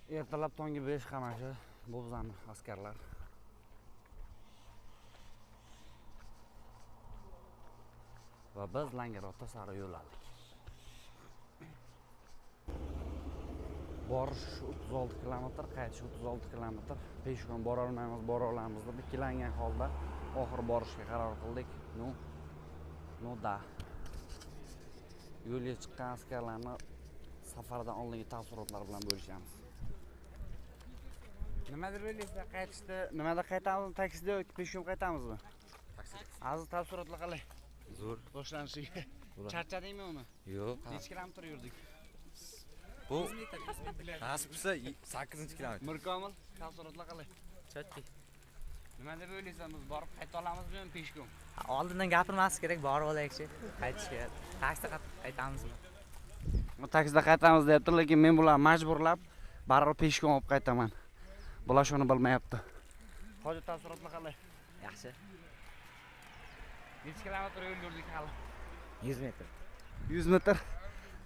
Ertalab tongi 5 qamashi bu bizani askarlar. Va biz Langarota sari yo'l oldik. Borish 36 kilometr, qaytish 36 kilometr. Peshkon bora olmaymiz, bora olamiz deb ikkilangan holda oxiri borishga qaror qildik. Ну, ну da. Yo'lga chiqqan askarlarni safardan oldingi taassurotlar bilan bo'lishamiz. Nima deb o'ylaysizlar, qaytishda nimada qaytamiz, taksida yoki peshkon qaytamizmi? Taksida. Aziz, taassurotlar qalay? Zo'r. Boshlanishiga. Charchadingmi uni? Yo'q. Necha kilometr yurdik? Bu nasib bo'lsa 8-kilometr. Mirkomil, taassurotlar qalay? Chotki. Nima deb o'ylaysan, biz borib qayta olamizmi yoki peshkon? Oldindan gapirmaslik kerak, borib olaylikchi. Qaytishga. Taksida qaytamizmi? Taksida qaytamiz deyapti, lekin men bularni majburlab baribir peshkon olib qaytaman. Bular shuni bilmayapti. Hoji, taassurotlar qalay? Yaxshi. Necha kilometr yo'l yurdik hali? 100 metr. 100 metr.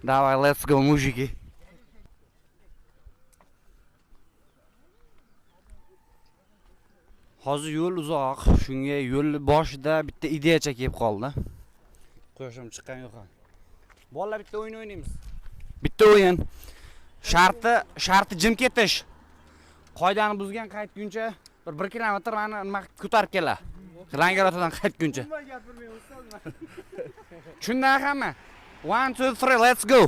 Давай, let's go, мужики. Hozir yo'l uzoq, shunga yo'l boshida bitta ideyacha kelib qoldi. Quyosh ham chiqqan yo'q ha. Bolalar, bitta o'yin o'ynaymiz. Bitta o'yin. Sharti jim ketish. Qoidani buzgan qaytguncha bir 1 kilometr mani nima qilib ko'tarib keladi. Langarotadan qaytguncha. Tushundingmi hamma? 1 2 3 let's go.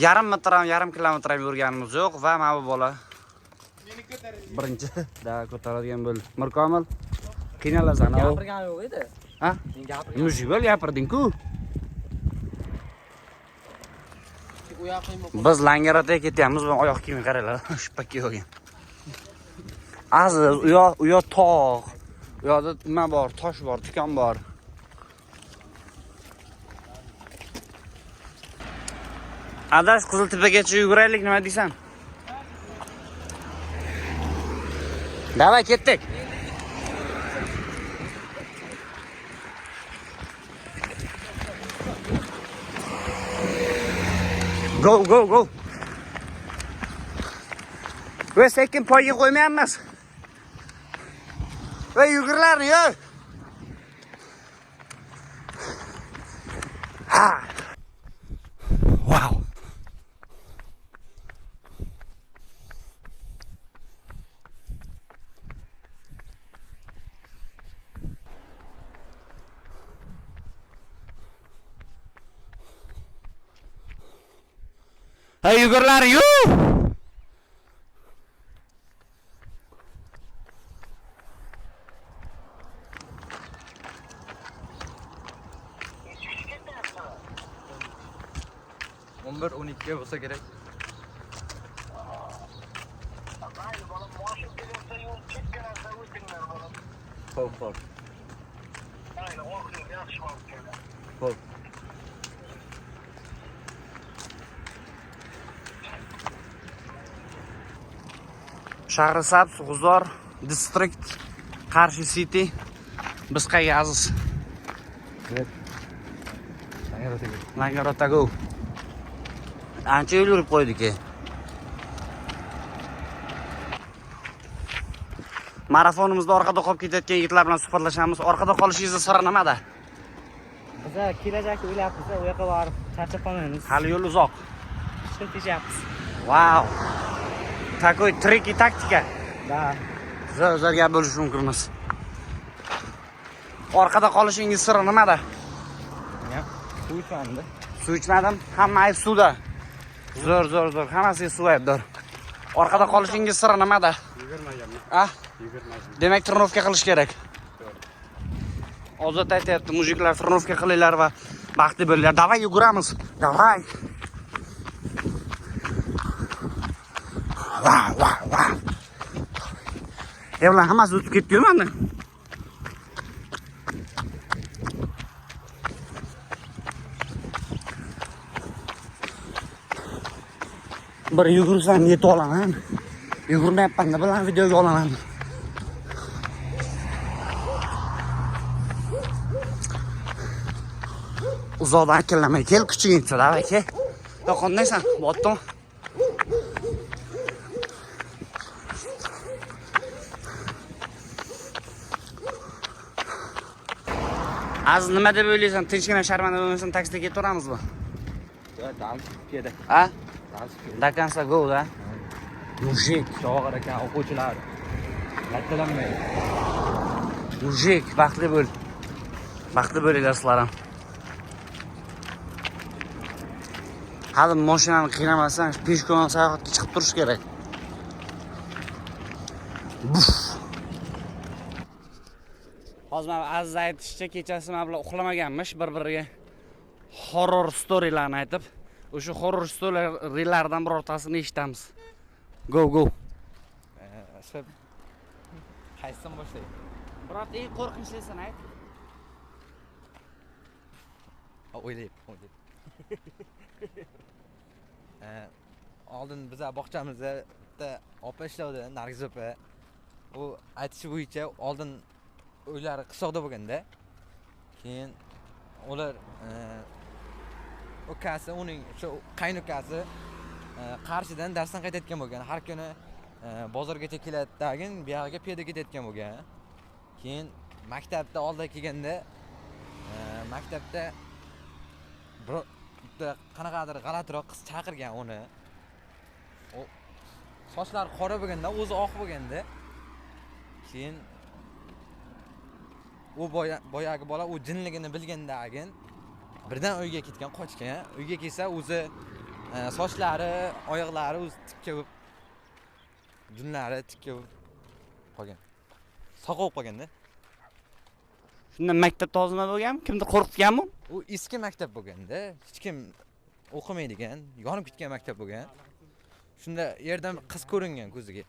Yarim metr ham, yarim kilometr ham yurganimiz yo'q va mana bu bola birinchi da ko'taradigan bo'ldi. Mirkomil, qiynalasan, o. Gapirgan yo'q edi. Ha? Men gapirgan. Mujik bo'l, gapirding-ku. Biz Langarotaga ketyapmiz, bu oyoq kiyimga qaranglar, shippak kiygan. Aziz, u yoq tog', u yoqda nima bor, tosh bor, tikan bor. Adash, Qiziltepagacha yuguraylik, nima deysan? Davay, ketdik. Go, go, go. Va sekin poyga qo'ymayapmiz. Va yugurlarni, yo. Ha. Wow. Hey, yugurlar, yu! O'n bir, o'n ikki bo'lsa kerak. Xo'p, xo'p. Xo'p. Shahrisabz, G'uzor, distrikt, Qarshi City. Biz qayerga, Aziz? Langarotaga. Langarota go. Ancha yo'l yurib qo'ydik. Marafonimizda orqada qolib ketayotgan yigitlar bilan suhbatlashamiz. Orqada qolishingizni siri nimada? Biz kelajakni o'ylayapmiz, u yoqqa borib charchab qolmaymiz. Hali yo'l uzoq. Ishni tejayapmiz. Vau. Такой трики taktika. Da. Zo'r, zo'r gap bo'lishi mumkin emas. Orqada qolishingiz siri nimada? Ya, suv ichmadim. Suv ichmadim. Hamma ayb suvda. Zo'r, zo'r, zo'r. Hammasiga suv aybdor. Orqada qolishingiz siri nimada? Yugurmaganman. Ah? Yugurmadim. Demak, trenirovka qilish kerak. Ozod aytayapti, mujiklar trenirovka qilinglar va baxtli bo'linglar. Davay yuguramiz. Davay. Vau, vau, vau. Ular hammasi o'tib ketdi-yu mana. Bir yugursam yetib olaman. Yugurmayapman-da, bilan videoga olaman. Uzoqdan akillamay kel, kuching yetsa, давай kel. Yo, qandaysan? Botdimi? Aziz, nima deb o'ylaysan? Tinchgina sharmanda bo'lmasam taksida ketaveramizmi? Piyoda. A? До конца go, да? Мужик, Chog'ir ekan o'quvchilar. Lattalanmaydi. Мужик, baxtli bo'l. Baxtli bo'linglar sizlar ham. Hali mashinani qiynamasdan пешком sayohatga chiqib turish kerak. Buf. Hozir mana Aziz aytishicha, kechasi mana bular uxlamaganmish, bir-biriga horror storylarni aytib, o'sha horror storylardan birortasini eshitamiz. Go go. Shu qaysidan boshlaylik? Birorta eng qo'rqinchlisini ayt. O'ylayib, o'ylayib. Oldin biza bog'chamizda bitta opa ishlavdi, Nargiz opa. U aytishi bo'yicha oldin uylari qishloqda bo'lganda, keyin ular ukasi, uning o'sha qaynukasi Qarshidan darsdan qaytayotgan bo'lgan. Har kuni bozorgacha keladi-dagin, bu yog'iga piyoda ketayotgan bo'lgan. Keyin maktabda oldiga kelganda, maktabda bitta qanaqadir g'alatiroq qiz chaqirgan uni. U sochlari qora bo'lganda, o'zi oq bo'lganda. Keyin u boyagi bola u jinligini bilgandagin birdan uyga ketgan, qochgan. Uyga kelsa o'zi sochlari, oyoqlari o'zi tikka bo'lib, junlari tikka bo'lib qolgan. Saqov qolganda. Shunda maktabda hozir nima bo'lganmi? Kimni qo'rqitganmi? U eski maktab bo'lganda, hech kim o'qimaydigan, yonib ketgan maktab bo'lgan. Shunda yerdan qiz ko'ringan ko'ziga.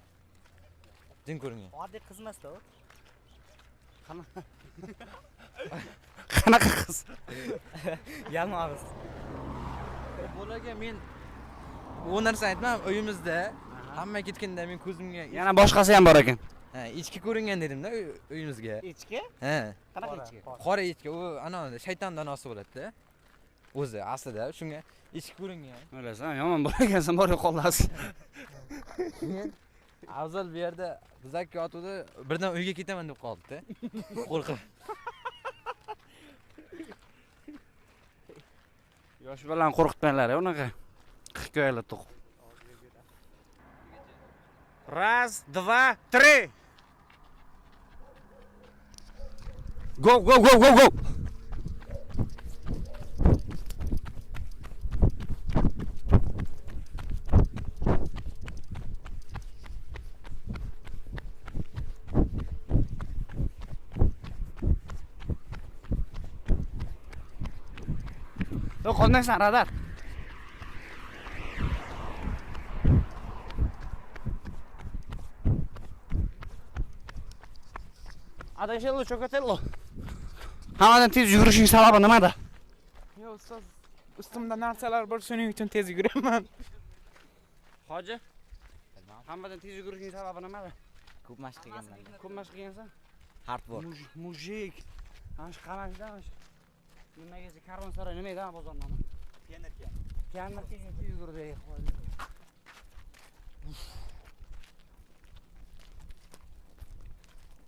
Jin ko'ringan. Oddiy qiz emas-da u. Qanaqa qiz? Yalmog'iz. Bolaga men u narsani aytmam, uyimizda hamma ketganda men ko'zimga Yana boshqasi ham bor ekan. Ha, echki ko'ringan dedimda uyimizga. Echki? Ha. Qanaqa echki? Qora echki, u ana shayton donasi bo'ladi-da. O'zi aslida shunga echki ko'ringan. O'ylasan, yomon bo'lar ekansan, bor yo'qolasiz. Afzal bu yerda bizaki yotuvdi, birdan uyga ketaman deb qoldi-da. Qo'rqib. Yosh bolani qo'rqitmanglar, unaqa hikoyalar to'qib. Раз, два, три. Go, go, go, go, go. Yo'q, qolmaysan, radar. Adashello, Chocatello. Hammadan tez yugurishing sababi nimada? Yo'q, ustoz, ustimda narsalar bor, shuning uchun tez yuguraman. Hoji, hammadan tez yugurishing sababi nimada? Ko'p mashq qilganman. Ko'p mashq qilgansan? Hard work. Мужик. Mana shu qamashda mana shu. Nimagacha karvonsaroy nima edi ha bozor nomi? Pianerka. Pianerka tez yugurdi.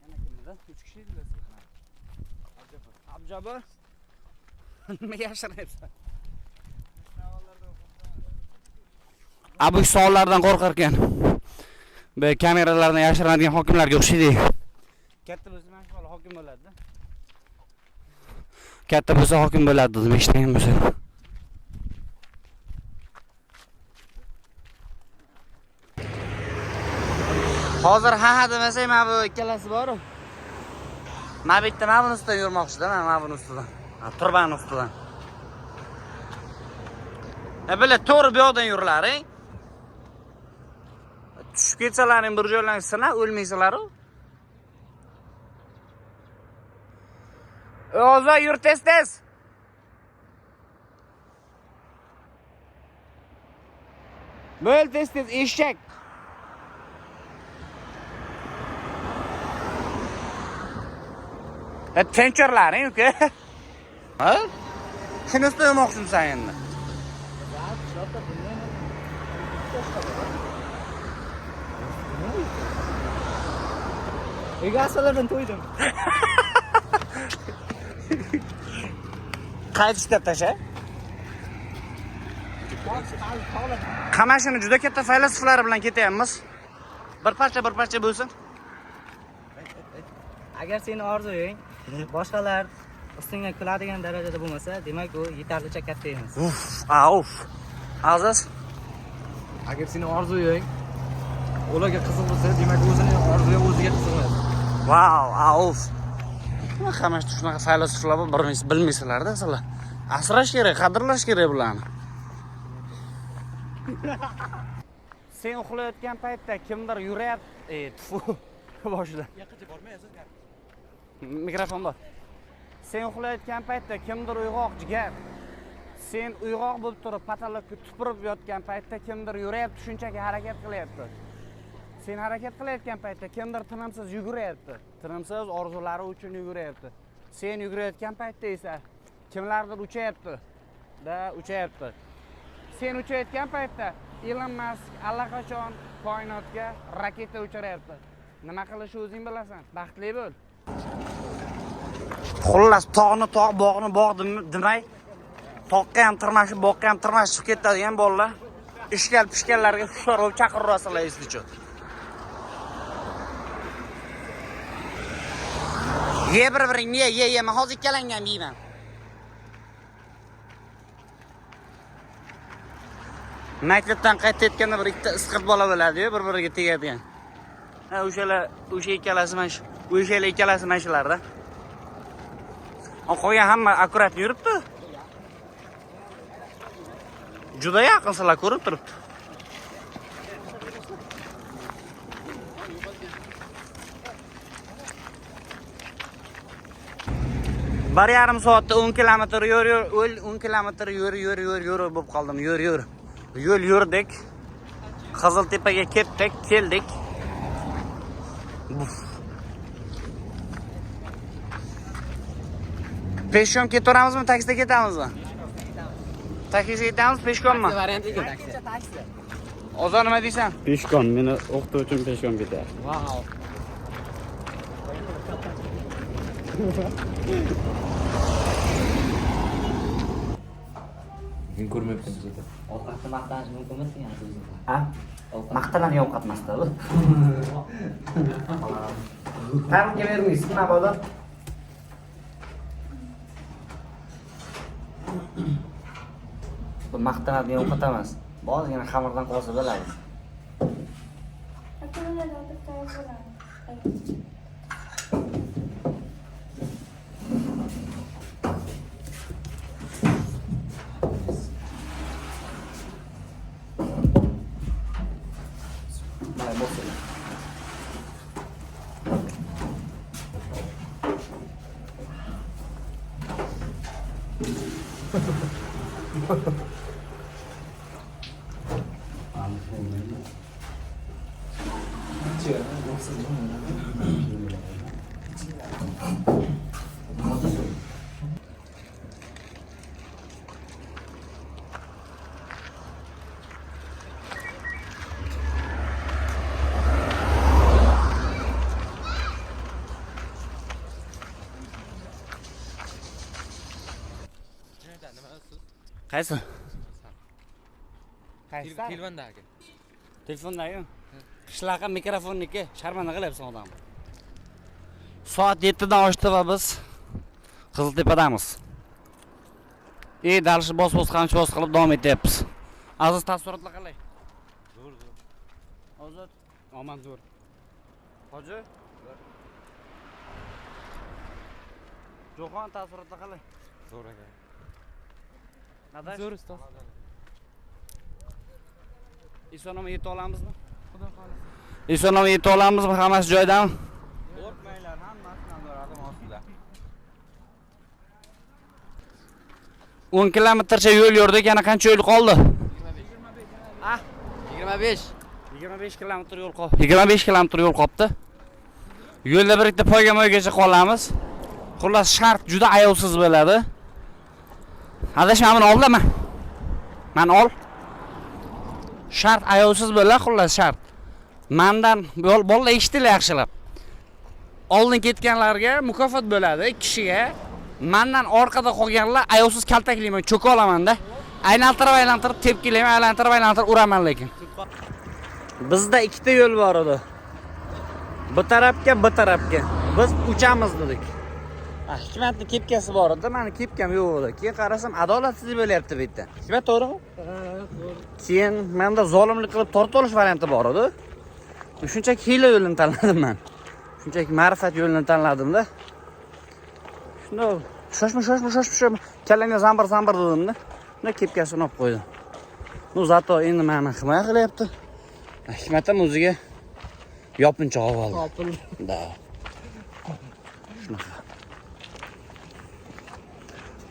Yana kim edi? 3 kishi edilar sizlar. Abjabir. Nimaga yashiryapsan? Abu savollardan qo'rqar ekan. Bu kameralardan yashirinadigan hokimlarga o'xshaydi. Katta bo'lsa mana shu bola hokim bo'ladi-da. Katta bo'lsa hokim bo'ladi dedim, eshitmagan bo'lsa. Hozir ha ha demasang, mana bu ikkalasi bor-u. Mana bu yerda mana buni ustidan yurmoqchi-da, mana buni ustidan. Ha, turbani ustidan. Bila, to'g'ri bu yoqdan yurilaring. Tushib ketsalaring bir joylarni sinab o'lmaysizlar-u. O'zi yur tez tez. Bo'l tez tez eshak. Tenchorlaring uka. Ha? Shuni ustida demoqchimisan endi? Uyga to'ydim. Qaytishda tasha. Qamashini juda katta faylasuflari bilan ketyapmiz. Bir parcha bir parcha bo'lsin. Agar seni orzuying boshqalar ustingga kuladigan darajada bo'lmasa, demak u yetarlicha katta emas. Uf, auf. Aziz, Agar seni orzuying ularga qiziq bo'lsa, demak o'zini orzuyi o'ziga qiziq emas. Vau, auf. Nima qamashda shunaqa faylasuflar bor, bilmaysizlar-da sizlar. Asrash kerak, qadrlash kerak bularni. Sen uxlayotgan paytda kimdir yurayapti, tfu, boshida. Yaqincha bormaysiz. Mikrofon bor. Sen uxlayotgan paytda kimdir uyg'oq, jigar. Sen uyg'oq bo'lib turib, patologga tupurib yotgan paytda kimdir yurayapti, shunchaki harakat qilyapti. Sen harakat qilayotgan paytda kimdir tinimsiz yuguryapti. Tinimsiz orzulari uchun yuguryapti. Sen yugurayotgan paytda esa kimlardir uchayapti. Da uchayapti. Sen uchayotgan paytda Elon Musk allaqachon koinotga raketa uchiryapti. Nima qilishni o'zing bilasan. Baxtli bo'l. Xullas, tog'ni tog', bog'ni bog' demay, toqqa ham tirmashib, boqqa ham tirmashib ketadigan bolalar ishkal pishganlarga hushyor bo'lib chaqiraverasizlar eslichi. Ye bir-biringni ye, ye, ye. Men hozir ikkalangni ham yeyman. Maktabdan qaytayotganda bir ikkita isqirt bola bo'ladi-yu, bir-biriga tegadigan. Ha, o'shalar, o'sha ikkalasi mana shu, o'shalar ikkalasi mana shularda. Qolgan hamma akkurat yuribdi. Juda yaqin sizlar ko'rib turibdi. Bir yarim soatda 10 kilometr yo'l yo'l, 10 kilometr yo'l yo'l yo'l yo'l bo'lib qoldim. Yo'l yo'l. Yo'l yurdik. Qiziltepaga ketdik, keldik. Peshkom ketaveramizmi, taksida ketamizmi? Taksida ketamiz, peshkommi? Variant ekan taksi. Ozor nima deysan? Peshkom, meni o'qituvchim peshkom ketyapti. Vau. Men ko'rmayapman o'zi. Ovqatni maqtanish mumkin emas degan so'z. Ha? Maqtanadigan ovqat emasda bu. Ta'mga bermaysiz, mabodo. Bu maqtanadigan ovqat emas. Bu ozgina xamirdan qolsa bo'ladi. Mana bo'lsin. Qaysi? Qaysi? Telefondagi. Telefondagi? Qishlaqa mikrofonniki, sharmanda qilyapsan odamni. Soat 7 dan oshdi va biz Qiziltepadamiz. Dalishi bos-bos qamchi bos qilib davom etyapmiz. Aziz, taassurotlar qalay? Zo'r, zo'r. Ozod, omad zo'r. Hoji? Jo'xon, taassurotlar qalay? Zo'r aka. Adash? Zo'r ustoz. Eson-omon yetib olamizmi? Xudo xohlasa. Eson-omon yetib olamizmi? Hammasi joyidami? Qo'rqmanglar, hammasi nazoratim ostida. 10 kilometrcha yo'l yurdik, yana qancha yo'l qoldi? 25. 25 kilometr yo'l qoldi. 25 kilometr yo'l qolibdi. Yo'lda bir ikkita poyga-moygacha qolamiz. Xullas, shart juda ayovsiz bo'ladi. Adashma, buni olma. Mani ol. Shart ayovsiz bo'la, xullas shart. Mandan bolalar eshitdilar yaxshilab. Oldin ketganlarga mukofot bo'ladi 2 kishiga. Mandan orqada qolganlar ayovsiz kaltaklayman, cho'ka olaman-da. Aylantirib tepkilayman, aylantirib uraman lekin. Bizda ikkita yo'l bor edi. Bu tarafga, bu tarafga. Biz uchamiz dedik. Hikmatning kepkasi bor edi, meni kepkam yo'q edi. Keyin qarasam adolatsizlik bo'lyapti bu yerda. Hikmat to'g'rimi? Keyin menda zolimlik qilib tortib olish varianti bor edi. Shunchaki hiyla yo'lini tanladim men. Shunchaki ma'rifat yo'lini tanladim-da. Shunda shoshma kallangga zambir dedim-da. Shunda kepkasini olib qo'ydim. Ну, zato endi meni himoya qilyapti. Hikmat ham o'ziga yopinchoq oldi. Da. Shunaqa.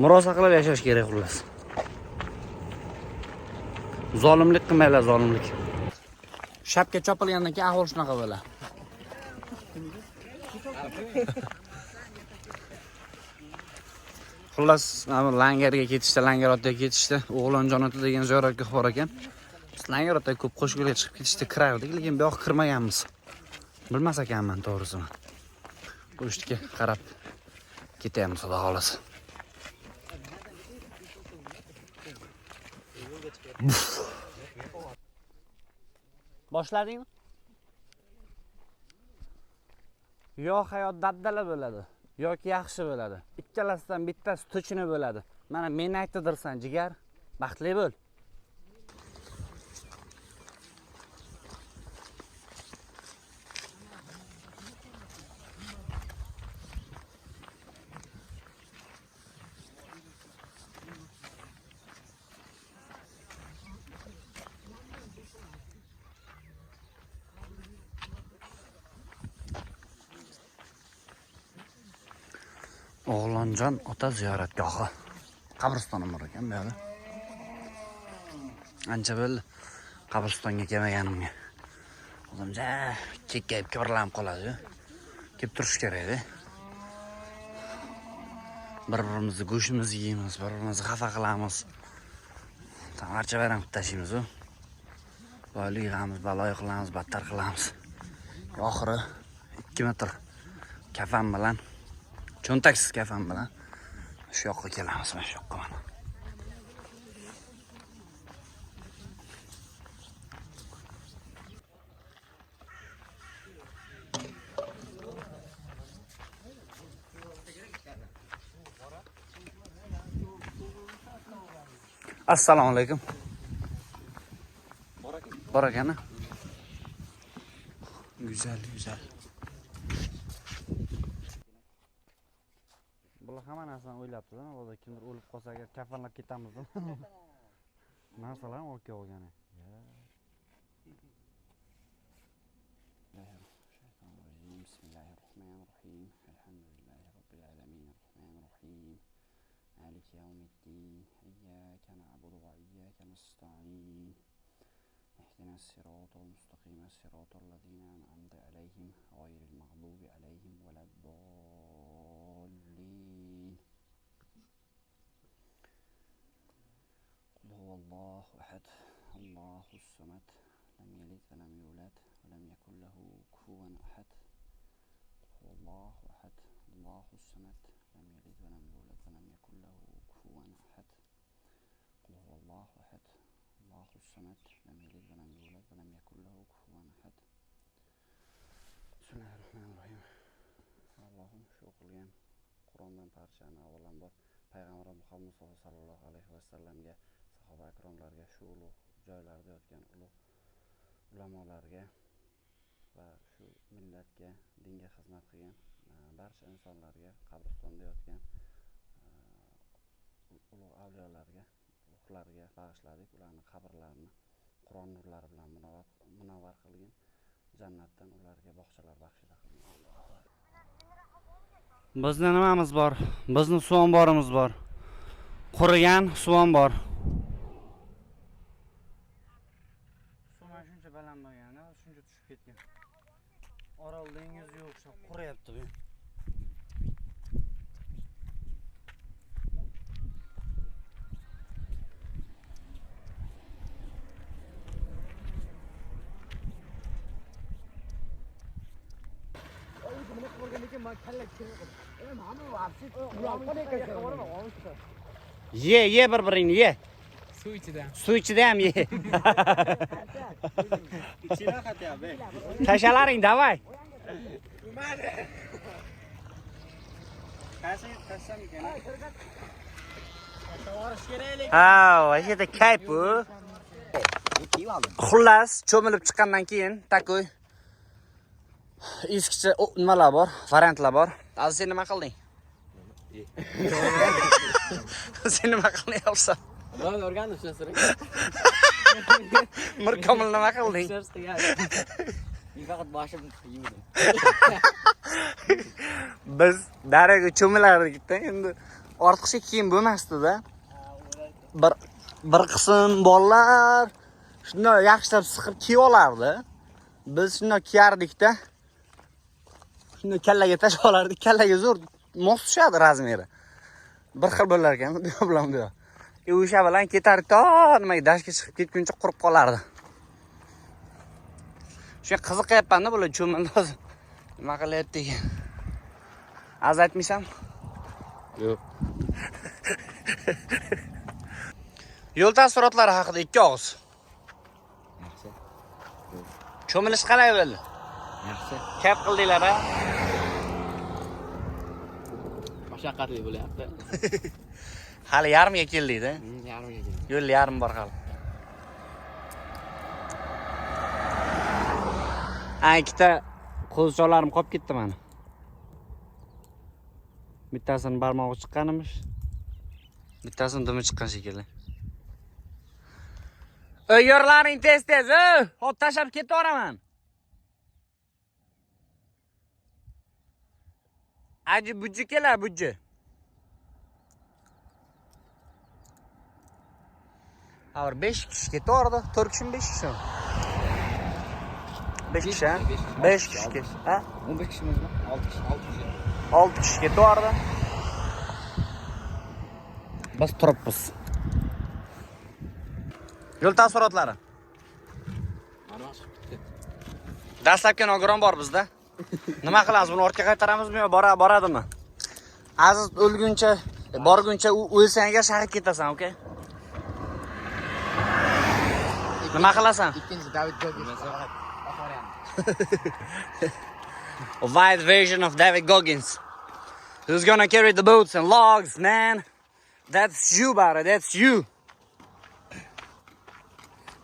Murosa qilib yashash kerak xullas. Zolimlik qilmanglar, zolimlik. Shapka chopilgandan keyin ahvol shunaqa bo'ladi. Xullas, mana langarga ketishdi, Langar otaga ketishdi. O'g'lonjon ota degan ziyoratgoh bor ekan. Biz Langar otaga ko'p qo'shig'ga chiqib ketishdi, kirardik, lekin bu yoqqa kirmaganmiz. Bilmas ekanman to'g'risini. Go'shtga qarab ketyapmiz, xudo xolasa. Boshladingmi? Yo hayot dabdala bo'ladi, yoki yaxshi bo'ladi. Ikkalasidan bittasi to'chini bo'ladi. Mana meni aytdirsan, jigar, baxtli bo'l. O'g'lonjon ota ziyoratgohi. Qabriston bor ekan bu yerda. Ancha bo'ldi qabristonga kelmaganimga. O'zim ja kekkayib kibrlanib qoladi-yu. Kelib turish kerak-da. Bir-birimizni go'shtimizni yeymiz, bir-birimizni xafa qilamiz. Archa bayram qilib tashlaymiz-u. Boylik yig'amiz, balo qilamiz, battar qilamiz. Oxiri 2 metr kafan bilan, cho'ntaksiz kafan bilan shu yoqqa kelamiz, mana shu yoqqa mana. Assalomu alaykum. Bor ekan. Güzel, güzel. Bular hamma narsani o'ylabdi-da, hozir kimdir o'lib qolsa agar kafanlab ketamiz deb. Narsalar ham olib kelgan. Bismillahirrohmanirrohim. Elhamdülillahi robbil alamin. Arrohmanirrohim. Maliki yevmiddin. İyyake na'budu ve iyyake nesta'in. اهدنا الصراط المستقيم صراط الذين أنعمت عليهم غير المغضوب عليهم ولا الضالين. قل هو الله أحد الله الصمد لم يلد ولم يولد ولم يكن له كفوا أحد. قل هو الله أحد الله الصمد لم يلد ولم يولد ولم يكن له كفوا أحد. قل هو الله أحد الله الصمد لم يلد ولم يولد ولم يكن له كفوا أحد. بسم الله الرحمن الرحيم. Allohim shu o'qilgan Qur'ondan parchani avvalambor Payg'ambar Muhammad sallallohu alayhi vasallamga, sahoba akromlarga, shu ulug' joylarda yotgan ulug' ulamolarga va shu millatga, dinga xizmat qilgan barcha insonlarga, qabristonda yotgan ulug' avliyolarga, ruhlarga bag'ishladik. Ularning qabrlarini Qur'on nurlari bilan munavvar qilgin, jannatdan ularga bog'chalar baxshida qilgin. Bizni nimamiz bor? Bizni suv omborimiz bor. Qurigan suv ombor. Suv mana shuncha baland bo'lgan, shuncha tushib ketgan. Orol dengiziga o'xshab quriyapti bu. Ye, ye bir-biringni ye. Suv ichida. Suv ichida ham ye. Tashalaring, davay. Ha, вообще-то kayf bu. Xullas, cho'milib chiqqandan keyin takoy eskicha nimalar bor, variantlar bor. Aziz, sen nima qilding? Sen nima qilding, Afzal? Men o'rgandim shu narsani. Mirkomil nima qilding? Men faqat boshimni yuvdim. Biz daryoga cho'milardik-da, endi ortiqcha kiyim bo'lmasdi-da. Bir qism bolalar shunday yaxshilab siqib kiyib olardi. Biz shunday kiyardik-da. Shunday kallaga tashlab olardik. Kallaga zo'r mos tushadi razmeri. Bir xil bo'lar ekan, bu yoq bilan bu yoq. O'sha bilan ketardik to nimaga dashga chiqib ketguncha qurib qolardi. Shunga qiziqyapman-da, bular cho'mildi hozir. Nima qilyapti ekan? Az aytmaysan? Yo'q. Yo'l taassurotlari haqida ikki og'iz. Yaxshi. Cho'milish qalay bo'ldi? Yaxshi. Kayf qildinglar a? Mashaqqatli bo'lyapti. Hali yarmiga keldik-da. Yarmiga keldik. Yo'l yarim bor hali. Ha, ikkita qo'zichoqlarim qolib ketdi mani. Bittasini barmog'i chiqqan emish. Bittasini dumi chiqqan shekilli. O'g'irlaring tez-tez, hop tashlab ketaveraman. Aji bujji kelar, bujji. Ha, bir 5 kishi ketaverdi. 4 kishimi, 5 kishimi? 5 kishi, ha? 5 kishi ketdi. Ha? 15 kishimizmi? 6 kishi, 6 kishi. 6 kishi ketaverdi. Biz turibmiz. Yo'l taassurotlari. Barmoq chiqib ketdi. Dastlabki nogiron bor bizda. Nima qilamiz? Buni ortga qaytaramizmi yo boradimi? Aziz o'lguncha, borguncha u o'lsang agar shahid ketasan, okey? Nima qilasan? Ikkinchi David Goggins. A wide version of David Goggins. Who's gonna carry the boats and logs, man? That's you, bara, that's you.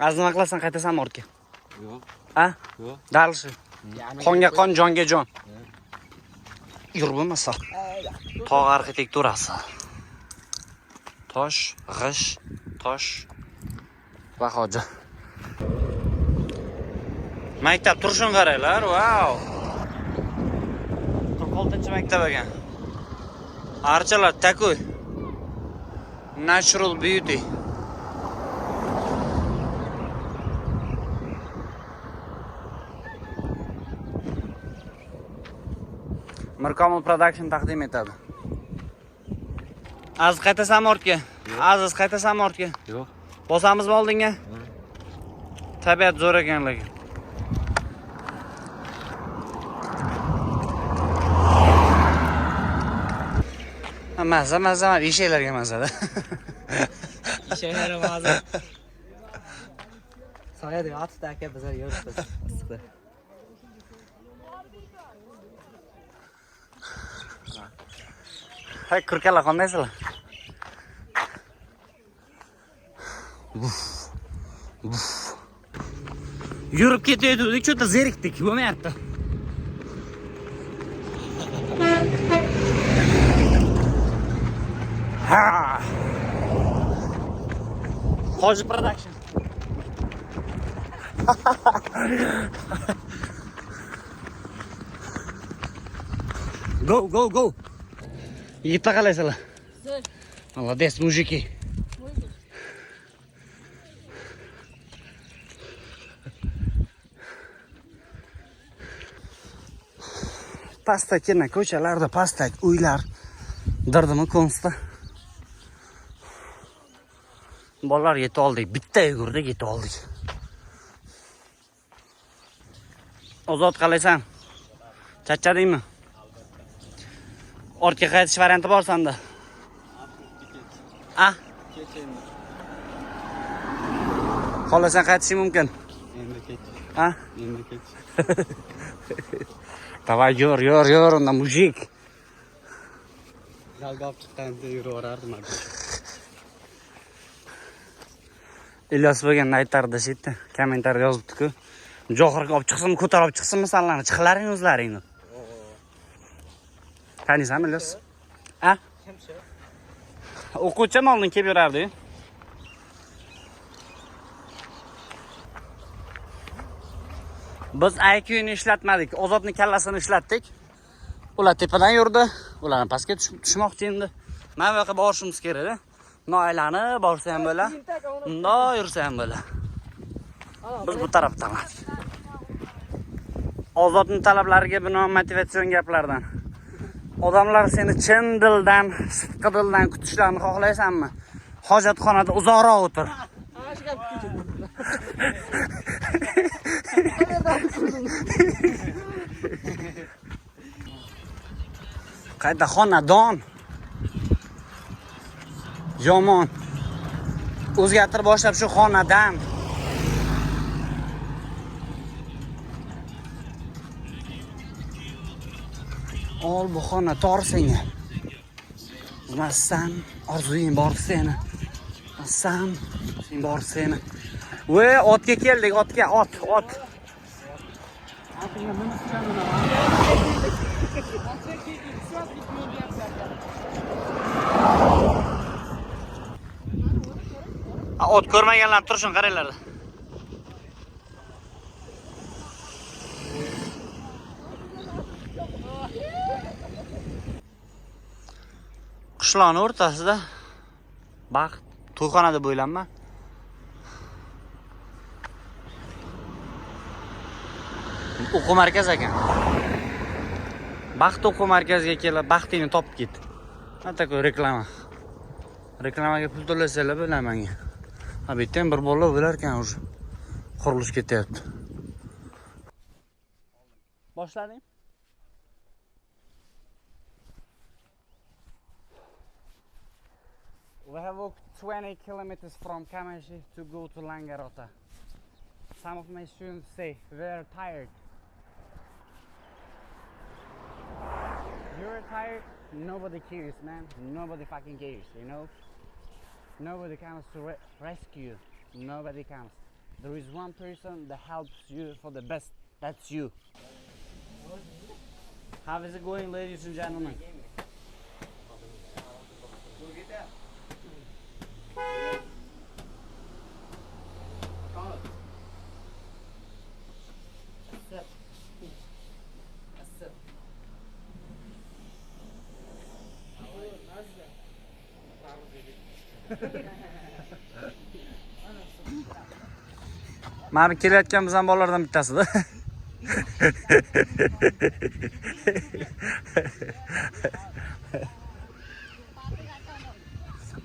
Aziz nima qilasan? Qaytasanmi ortga? Yo'q. Ha? Yo'q. Дальше. Qonga qon, jonga jon. Yur bo'lmasa. Tog' arxitekturasi. Tosh, g'ish, tosh va hoji. Maktab turishini qaranglar, vau. 46-maktab ekan. Archalar takoy. Natural beauty. Mirkomil Production taqdim etadi. Aziz qaytasanmi ortga? Aziz qaytasanmi ortga? Yo'q. Bosamizmi oldinga? Tabiat zo'r ekan lekin. Ha, maza maza eshaklarga mazada. Eshaklar maza. Soyada yotibdi aka, bizlar yuribmiz issiqda. Hay kurkalar qandaysizlar? Uf. Uf. Yurib ketayotgandik, cho'ta zerikdik, bo'lmayapti. Ha. Hoji Production. Go, go, go. Yigitlar qalaysizlar? Молодец, мужики. Pastakina ko'chalarda pastak uylar. Dirdimi konsta. Bolalar yetib oldik. Bitta yugurdik, yetib oldik. Ozod qalaysan? Charchadingmi? Ortga qaytish varianti bor senda. A? Kech endi. Xohlasang qaytishing mumkin. Endi kech. A? Endi kech. Давай, yur, yur, yur, unda мужик. Zalga olib chiqqanimda yuraverardim. Ilyos bo'lganda aytardi shu kommentariyada yozibdi-ku. Johirga olib chiqsinmi, ko'tarib olib chiqsinmi sanlarni? Chiqlaring o'zlaringni. Taniysanmi Ilyos? A? O'quvchim oldin kelib yurardi. Biz IQ'ni ishlatmadik, Ozodni kallasini ishlatdik. Ular tepadan yurdi, ular pastga tushmoqchi endi. Mana bu yoqqa borishimiz kerak-da. Bundoq aylanib borsa ham bo'ladi, bundoq yursa ham bo'ladi. Biz bu tarafdan. Ozodning talablariga binoan motivatsion gaplardan. Odamlar seni chin dildan, sidqi dildan kutishlarini xohlaysanmi? Hojatxonada uzoqroq o'tir. Qayta xonadon. Yomon. O'zgartirib boshlab shu xonadan. Ol bu xona tor senga. Bilmassan, orzuying bor seni. Bilmassan, sen bor seni. Ve otga keldik, otga, ot, ot. Ot ko'rmaganlar tursin, qaranglar. Qishloqning o'rtasida baxt to'yxona deb o'ylanma. O'quv markazi ekan. Baxt o'quv markaziga kelib, baxtingni topib ket. Mana такой reklama. Reklamaga pul to'lasanglar bo'ladi menga. Ha, bu yerda ham bir bola bo'lar ekan уже. Qurilish ketyapti. Boshlading? We have walked 20 kilometers from Kamashi to go to Langarota. Some of my students say they are tired. You're tired, nobody cares, man. Nobody fucking cares, you know? Nobody comes to rescue you. Nobody comes. There is one person that helps you for the best. That's you. How is it going, ladies and gentlemen? Mana bu kelayotgan bizning bolalardan bittasida.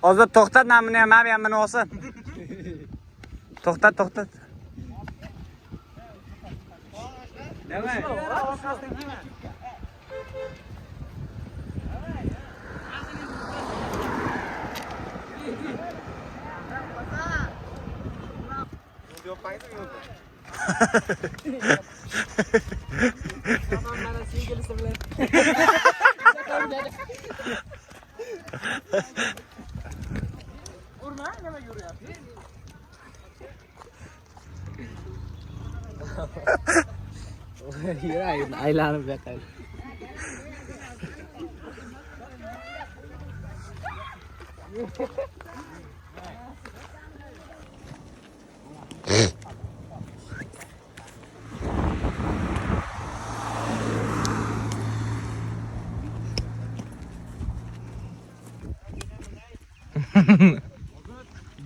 Ozod to'xtat, mana buni ham, mana bu ham buni olsin. To'xtat, to'xtat. Давай. Mana sevgilisi bilan. Urma, nimaga uryapti? Yuragim aylanib yoqadi.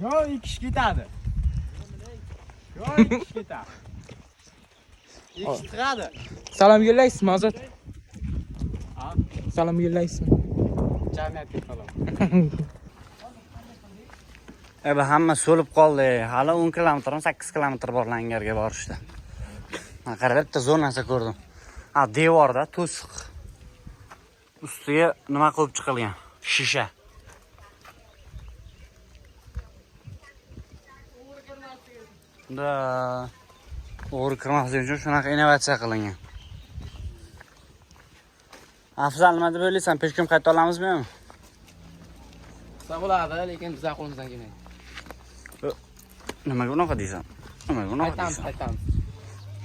Yo, ikki kishi ketadi. Yo, ikki kishi ketadi. Ikki kishi chiqadi. Salom yo'llaysizmi, Ozod? Salom yo'llaysizmi? Jamiyatga salom. Ebe hamma so'lib qoldi. Hali 10 kilometr, 8 kilometr bor Langarga borishda. Men qarab bitta zo'r narsa ko'rdim. Ha, devorda to'siq. Ustiga nima qilib chiqilgan? Shisha. Da o'g'ri kirmasligi uchun shunaqa innovatsiya qilingan. Afzal, nima deb o'ylaysan? Пешком qayta olamizmi yo'qmi? Bo'ladi, lekin bizlar qo'limizdan kelmaydi. Nimaga unaqa deysan? Nimaga unaqa Qaytamiz, deysan? qaytamiz.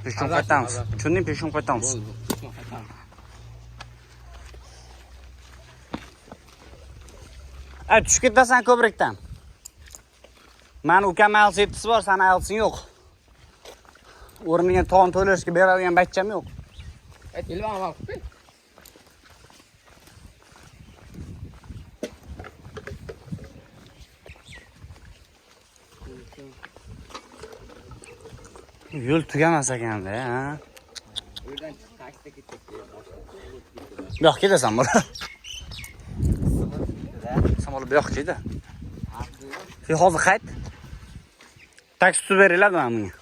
Пешком Azar, qaytamiz. azar. Tushunding, пешком qaytamiz. Bo'ldi, пешком qaytamiz. A, tushib ketasan ko'prikdan. Mani ukam IELTS 7 bor, sani IELTSing yo'q. O'rniga ton to'lashga beradigan bachcham yo'q. Ayt, amal qilib qo'y. Yo'l tugamas ekanda, ha. U yerdan chiqib taksida ketsak. Bu yoqqa ketasan, bola. Sen bola bu yoqqa ket. Sen hozir qayt. Taksi tutib beringlar mana bunga.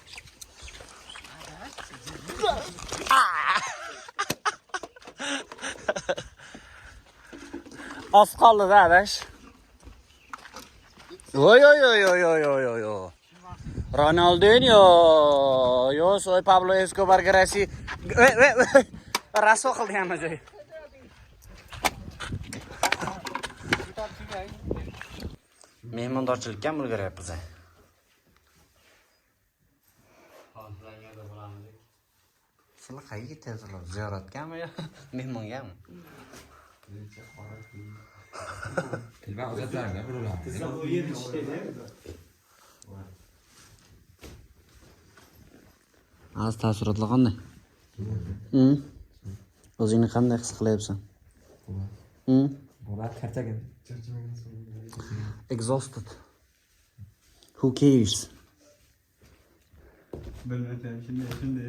Oz qoldi-da, adash. Oy oy oy oy oy oy oy oy. Ronaldinho, yo soy Pablo Escobar Grassi. Rasvo qildi hamma joy. Mehmondorchilikka ham ulguryapmiz. Sizlar qayerga ketyapsizlar? Ziyoratgami yo mehmongami? Telefon uzatlarga birovlar. Az taassurotlar qanday? O'zingni qanday his qilyapsan? Bola charchagan. Exhausted. Who cares? Bilmasam shunday shunday.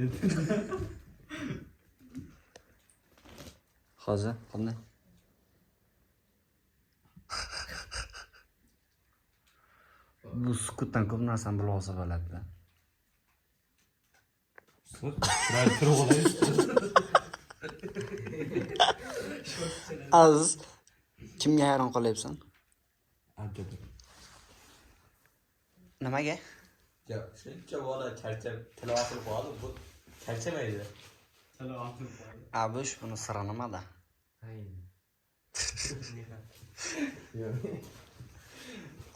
Hozir qanday? Bu sukutdan ko'p narsani bilib olsa bo'ladi-da. Turib olay. Aziz, kimga hayron qolyapsan? Nimaga? Ya shuncha bola charchab tilovat qilib qoldi, bu charchamaydi. Abish, buni siri nimada?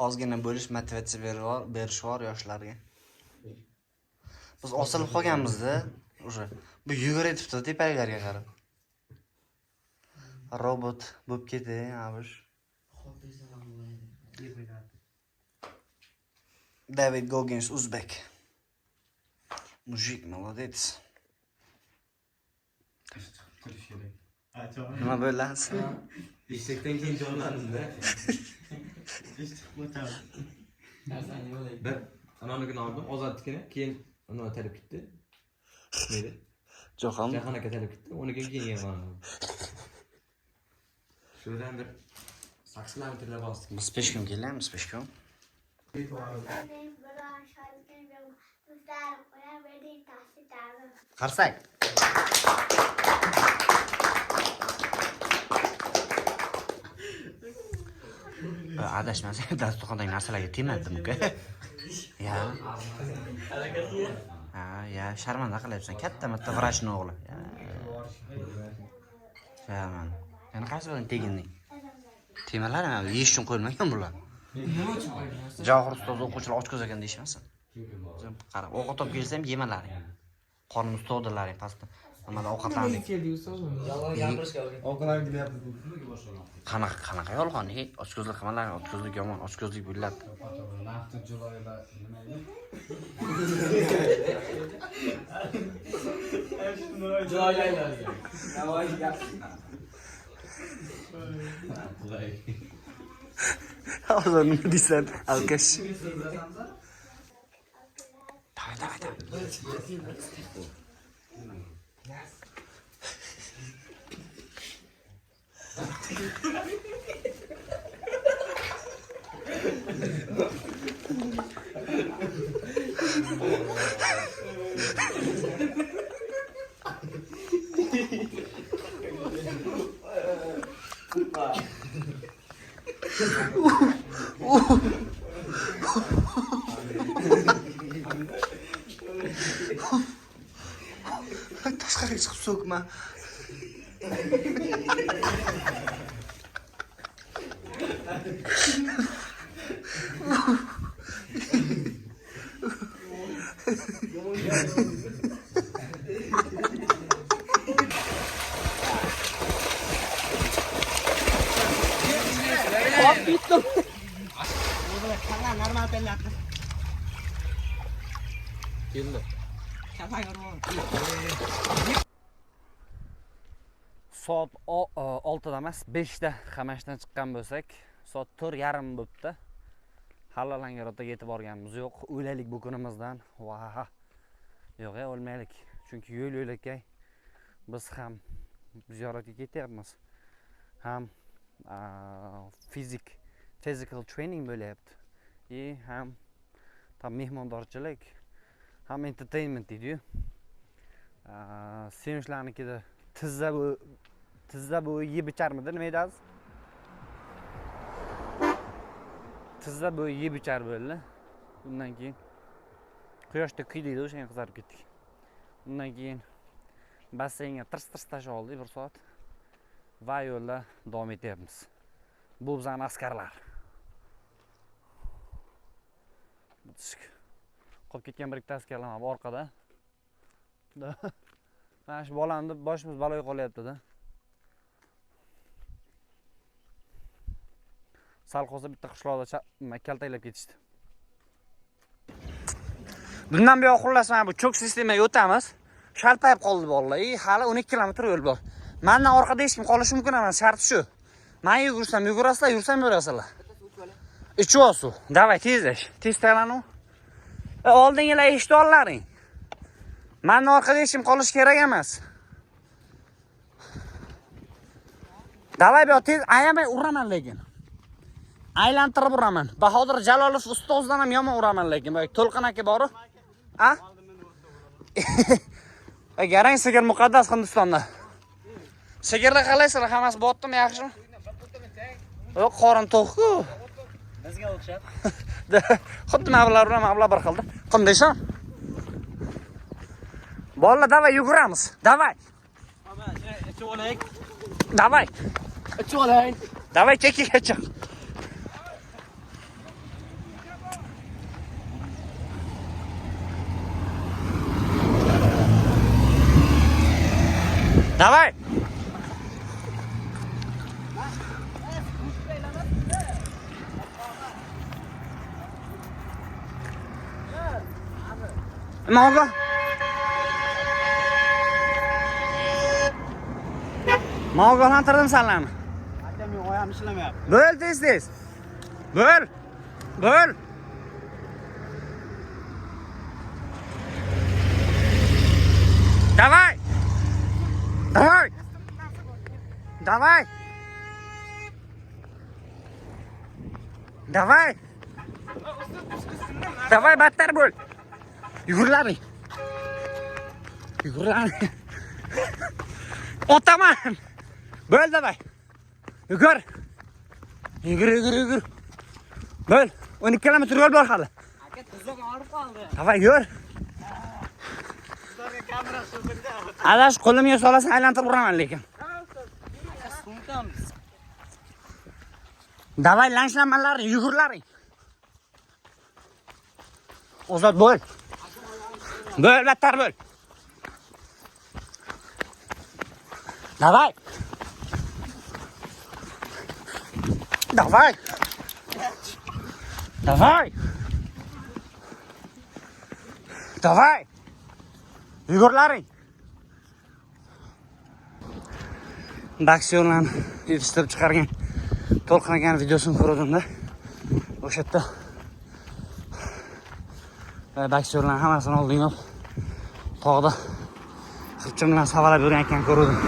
Ozgina bo'lish motivatsiya berish bor yoshlarga. Biz osilib qolganmiz-da, уже. Bu yugurayotibdi tepaliklarga qarab. Robot bo'lib ketdi, abish. David Goggins, uzbek. Мужик, молодец. Nima bo'ldi? Eshakdan keyin jonlandim-da. Bir ananikini oldim, Ozodnikini, keyin uni talab ketdi. Neydi? Jahon. Jahon aka talab ketdi, uniki keyin yeg'on. Shundan bir 8 kilometrlar bosdik. Biz пешком kelamiz, пешком. Qarsak. Adashmasam dasturxondagi narsalarga tegmadim uka. Ya. Ha, ya, sharmanda qilyapsan. Katta marta vrachni o'g'li. Ya. Sharmanda. Yana qaysi bilan teginding? Temalar ham yeyish uchun qo'yilmagan bular. Nima uchun qo'yilgan? Javohir ustoz o'quvchilar ochko'z ekan deyishmasin. Qarab, ovqat olib kelsa ham yemalaring. Qornimiz to'g'dilaring pastda. Nimada ovqatlandik. Keldik ustoz. Yolg'on gapirishga o'rgan. Ovqatlanib kelyapmiz. Qanaqa qanaqa yolg'on? Hey, ochko'zlik qilmalaring, ochko'zlik yomon, ochko'zlik bo'ladi. Nafti Julayda nima edi? Navoiy gap. Hozir nima deysan, alkash? Давай, давай, давай. Tashqariga chiqib so'kma. Keldi. Soat 6da emas, 5da Qamashdan chiqqan bo'lsak, soat 4:30 bo'pti. Hali Langarotga yetib borganimiz yo'q. O'laylik bu kunimizdan. Va yo'q, o'lmaylik. Chunki yo'l yo'lakay biz ham ziyoratga ketyapmiz. Ham physical training bo'lyapti. И ham tam mehmondorchilik, ham entertainment deydi-yu. Sevinchlarnikida tizza bo'yi yeb icharmidi, nima edi aziz? Tizza bo'yi yeb ichar bo'ldi. Undan keyin quyoshda kuydik, o'shanga qizarib ketdik. Undan keyin basseynga tirs-tirs tashlab oldik bir soat va yo'lda davom etyapmiz. Bu bizning askarlar. Qolib ketgan bir ikkita askarlar ham orqada. Mana shu bolani deb boshimiz baloga qolyapti-da. Sal qolsa bitta qishloqda kaltaklab ketishdi. Bundan buyoq xullas mana bu cho'k sistemaga o'tamiz. Shalpayib qoldi bolalar. Hali 12 kilometr yo'l bor. Mendan orqada hech kim qolishi mumkin emas, shart shu. Men yugursam yugurasizlar, yursam yurasizlar. Ichib ol suv. Davay tezlash. Tez tayyorlanu. Oldingilar eshitib ollaring. Mendan orqada hech kim qolishi kerak emas. Davay bu tez ayamay uraman lekin. Aylantirib uraman. Bahodir Jalolov ustozdan ham yomon uraman lekin. Boya To'lqin aka boru. A? Garang sigir muqaddas Hindistonda. Sigirlar qalaysizlar? Hammasi botdimi, yaxshimi? Yo'q, qorin to'q-ku. Bizga o'xshab. Xuddi mablar bilan mablar bir xilda. Qandaysan? Bolalar, davay yuguramiz. Davay. Ichib olaylik. Davay. Ichib olaylik. Davay chekkaga chiq. Davay. Nima oldi? Men ogohlantirdim sizlarni. Aka, men oyog'im ishlamayapti. Bo'l tez-tez. Bo'l. Bo'l. Davay. Davay. Davay. Davay. Davay battar bo'l. Yugurlaring. Yugurlaring. Otaman. Bo'l davay. Yugur. Yugur, yugur, yugur. Bo'l. 12 kilometr yo'l bor hali. Aka, tizzam og'rib qoldi. Davay yur. Adash qo'limga solasan, aylantirib uraman lekin. Sumkam. Davay lanshlamalar, yugurlaring. Ozod bo'l. Bo'l, battar bo'l. Davay. Davay. Davay. Davay. Yugurlaring. Boksyorlarni yetishtirib chiqargan To'lqin akani videosini ko'rdimda. O'sha yerda boksyorlarni hammasini oldinga olib tog'da xirchim bilan savalab yurgan ekan ko'rdim.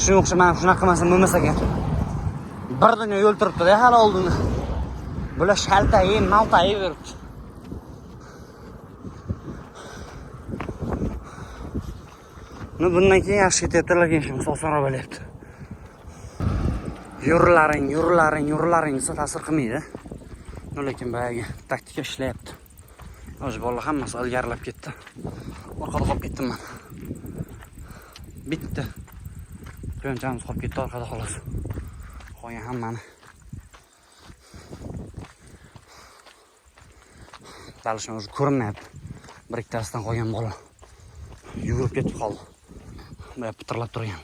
Shunga o'xshab men shunaqa qilmasam bo'lmas ekan. Bir dunyo yo'l turibdi-da hali oldinda. Bular shaltayib, maltayib yuribdi. Bundan keyin yaxshi ketyapti, lekin ishimiz osonroq bo'lyapti. Yurlaring, yurlaring, yurlaring desa ta'sir qilmaydi. Lekin boyagi taktika ishlayapti. Hozir bolalar hammasi ilgarilab ketdi. Orqada qolib ketdim men. Bitta quyonchamiz qolib ketdi orqada xolos. Qolgan hammani dalishni o'zi ko'rinmayapti. Bir ikkitasidan qolgan bola yugurib ketib qoldi. Boya pitirlab turgan.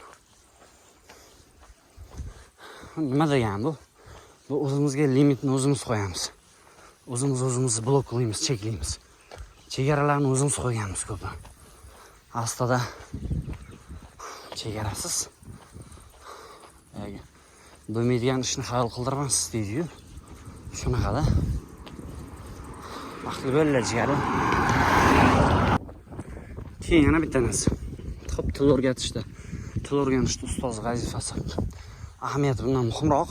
Nima degan bu? Bu o'zimizga limitni o'zimiz qo'yamiz. O'zimiz o'zimizni bloklaymiz, cheklaymiz. Chegaralarni o'zimiz qo'yganmiz ko'plar. Aslida chegarasiz. Bo'lmaydigan ishni xayol qildirmas deydi-yu. Shunaqada. Baxtli bo'linglar jigarim. Keyin yana bitta narsa. Xo'p, til o'rgatishda. Til o'rganishda ustoz vazifasi ahamiyati bundan muhimroq.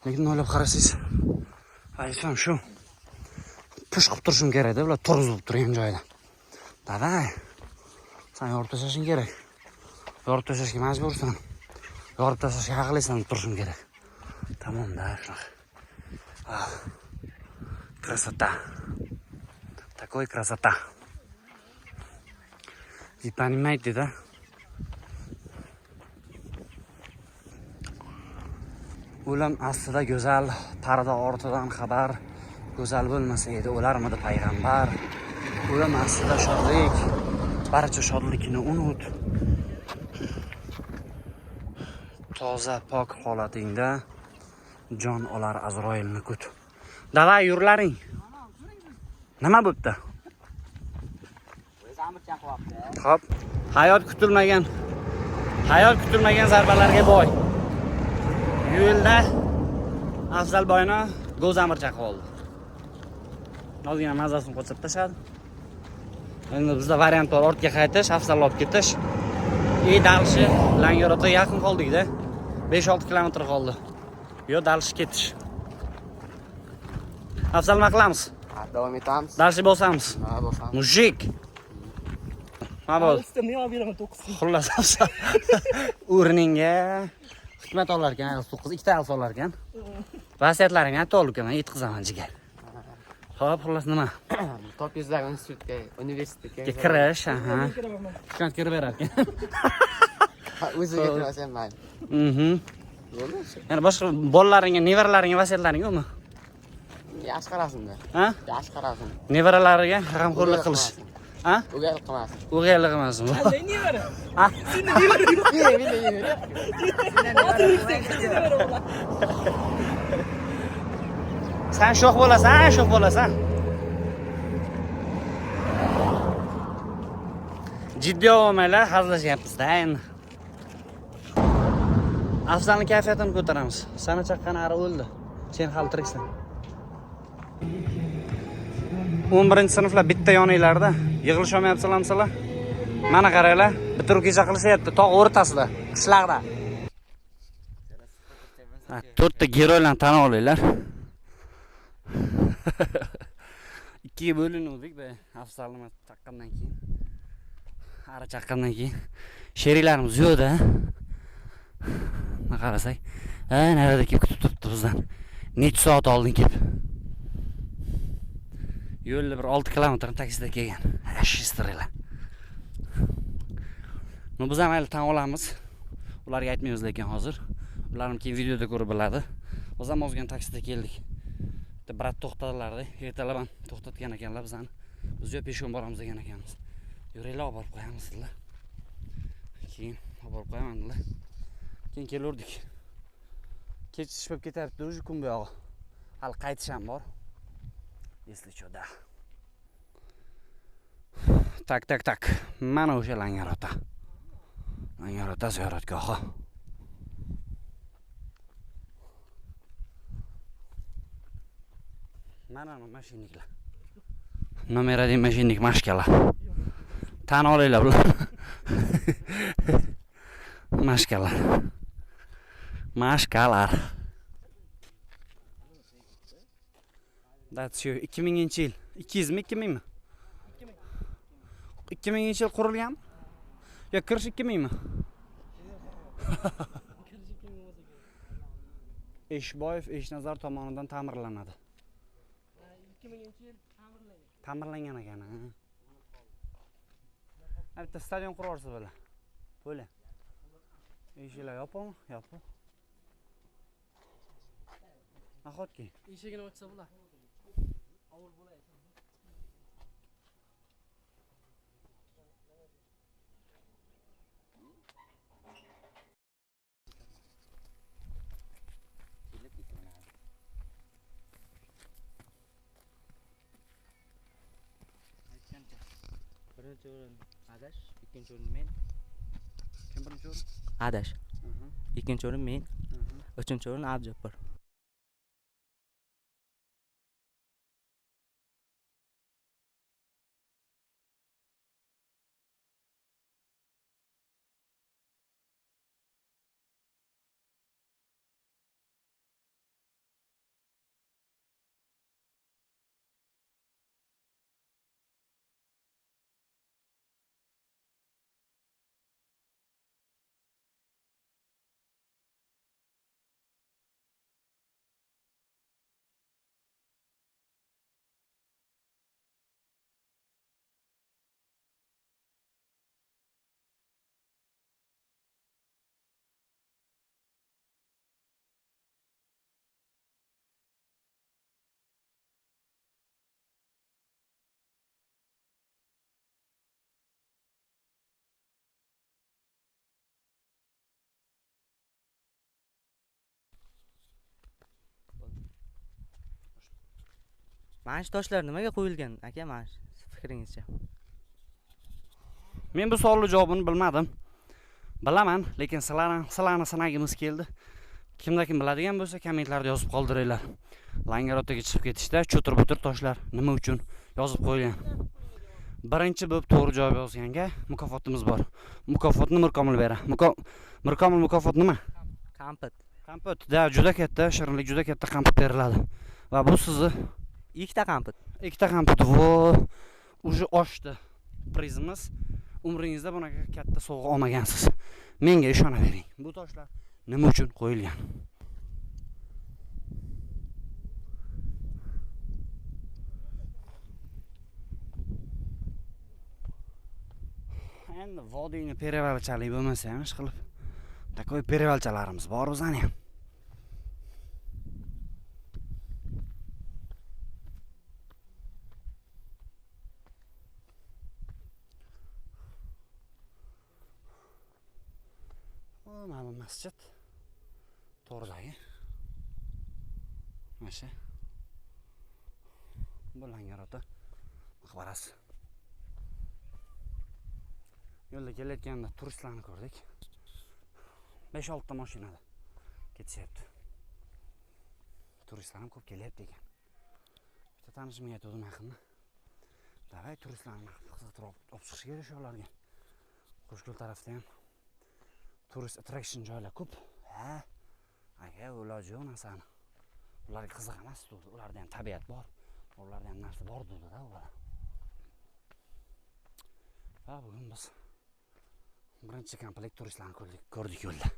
Lekin o'ylab qarasangiz, vazifam shu. Push qilib turishim kerakda, ular turg'izib turgan joyda. Davay. Sen yorib tashlashing kerak. Yorib tashlashga majbursan. Yorib tashlashga haqlisan deb turishim kerak. Tamom-da, shunaqa. Красота. Такой красота. Вы понимаете, да? O'lim aslida go'zal, parda ortidan xabar. Go'zal bo'lmasa edi o'larmidi payg'ambar. O'lim aslida shodlik, barcha shodlikni unut. Toza pok holatingda jon olar Azroilni kut. Davay yurlaring. Nima bo'pti? Xo'p, hayot kutilmagan zarbalarga boy. Yo'lda Afzalboyni Go'zamir chaqib oldi. Ozgina mazasini qo'chib tashladi. Endi bizda variant bor, ortga qaytish, Afzalni olib ketish. Dalshi Langarotaga yaqin qoldik-da. 5-6 kilometr qoldi. Yo dalshi ketish. Afzal nima qilamiz? Davom etamiz. Dalshi bosamiz. Ha, bosamiz. Mujik. Nima bo'ldi? Ustimni olib beraman 9. Xullas Afzal o'rningga hikmat olar ekan, IELTS 9, ikkita IELTS olar ekan. Vasiyatlaringni aytib ol uka, men yetkazaman jigar. Xo'p, xullas nima? Top 100 institutga, universitetga Kirish, aha. Hikmat kirib berar ekan. O'ziga kirmasa ham mayli. Bo'ldi. Yana boshqa bolalaringga, nevaralaringga vasiyatlaring yo'qmi? Yaxshi qarasin-da. Ha? Yaxshi qarasin. Nevaralariga g'amxo'rlik qilish. Ha? O'gaylik qilmasin. O'gaylik qilmasin. Qanday nevara? Ha? Seni nevara yo'q. Nevara. Sen sho'x bo'lasan, sho'x bo'lasan. Jiddiy olmanglar, hazillashyapmiz-da endi. Afzalning kayfiyatini ko'taramiz. Seni chaqqan ari o'ldi. Sen hali tiriksan. 11-sinflar bitta yoninglarda. Yig'ilisholmayapsizlarmi sizlar? Mana qaranglar, bitiruv kecha qilishyapti tog' o'rtasida, qishloqda. To'rtta geroylarni tan olinglar. Ikkiga bo'linuvdik be, Afzalni chaqqandan keyin. Ari chaqqandan keyin sheriklarimiz yo'q-da. Mana qarasak, nerada kelib kutib turibdi bizdan. Necha soat oldin kelib. Yo'lda bir 6 kilometr taksida kelgan. Ashistrilar. No biz ham hali tan olamiz. Ularga aytmaymiz lekin hozir. Ular ham keyin videoda ko'rib biladi. Biz ham ozgina taksida keldik. Bitta brat to'xtadilar-da, ertalab ham to'xtatgan ekanlar bizani. Biz yo peshon boramiz degan ekanmiz. Yuringlar olib borib qo'yamiz dedilar. Keyin olib borib qo'yaman dedilar. Keyin kelurdik. Kech ish bo'lib ketyapti уже kun buyog'i. Hali qaytish ham bor. Если что, да. Tak, tak, tak. Mana o'sha Langarota. Langarota ziyoratgohi. Mana bu mashinniklar. Nomer 1 mashinnik mashkalar. Tan olinglar bular. Mashkalar. Mashkalar. That's you. 2000-yil. 200 mi, 2000 mi? 2000-yil qurilganmi? Yo kirish 2000 mi? Eshboyev Eshnazar tomonidan ta'mirlanadi. 2000-yil ta'mirlangan. Ta'mirlangan ekan, ha. Bitta stadion qurarsiz bular. Bo'la. Eshiklar yopiqmi? Yopiq. Nahotki? Eshigini ochsa bular. Ovul bo'ladi. Birinchi o'rin Adash, ikkinchi o'rin men. Kim birinchi o'rin? Adash. Ikkinchi o'rin men. Uchinchi o'rin Abdujabbor. Mana shu toshlar nimaga qo'yilgan aka, mana shu fikringizcha? Men bu savolning javobini bilmadim. Bilaman, lekin sizlarni sinagimiz keldi. Kimda kim biladigan bo'lsa, kommentlarda yozib qoldiringlar. Langarotaga chiqib ketishda cho'tir-butir toshlar nima uchun yozib qo'yilgan? Birinchi bo'lib to'g'ri javob yozganga mukofotimiz bor. Mukofotni Mirkomil beradi. Mirkomil mukofot nima? Kampit. Kampit, da, juda katta, shirinlik juda katta kampit beriladi. Va bu sizni ikkita kampit. Ikkita kampit. Vo, уже oshdi prizimiz. Umringizda bunaqa katta sovg'a olmagansiz. Menga ishonavering. Bu toshlar nima uchun qo'yilgan? Endi vodiyni perevalchalik bo'lmasa ham ish qilib, takoy perevalchalarimiz bor o'zani ham. Mana bu masjid to'g'ridagi. Mana shu. Bu Langarota maqbarasi. Yo'lda kelayotganda turistlarni ko'rdik. 5-6 ta mashinada ketishyapti. Turistlar ham ko'p kelyapti ekan. Bitta tanishimga aytgandim yaqinda. Davay turistlarni qiziqtirib olib chiqish kerak shu yoqlarga. Qo'shko'l tarafda ham turist attraction joylar ko'p. Ha, aka, iloji yo'q narsani. Ularga qiziq emas, ularda ham tabiat bor. Ularda ham narsa bor dedi-da ular. Va bugun biz birinchi komplekt turistlarni ko'rdik yo'lda.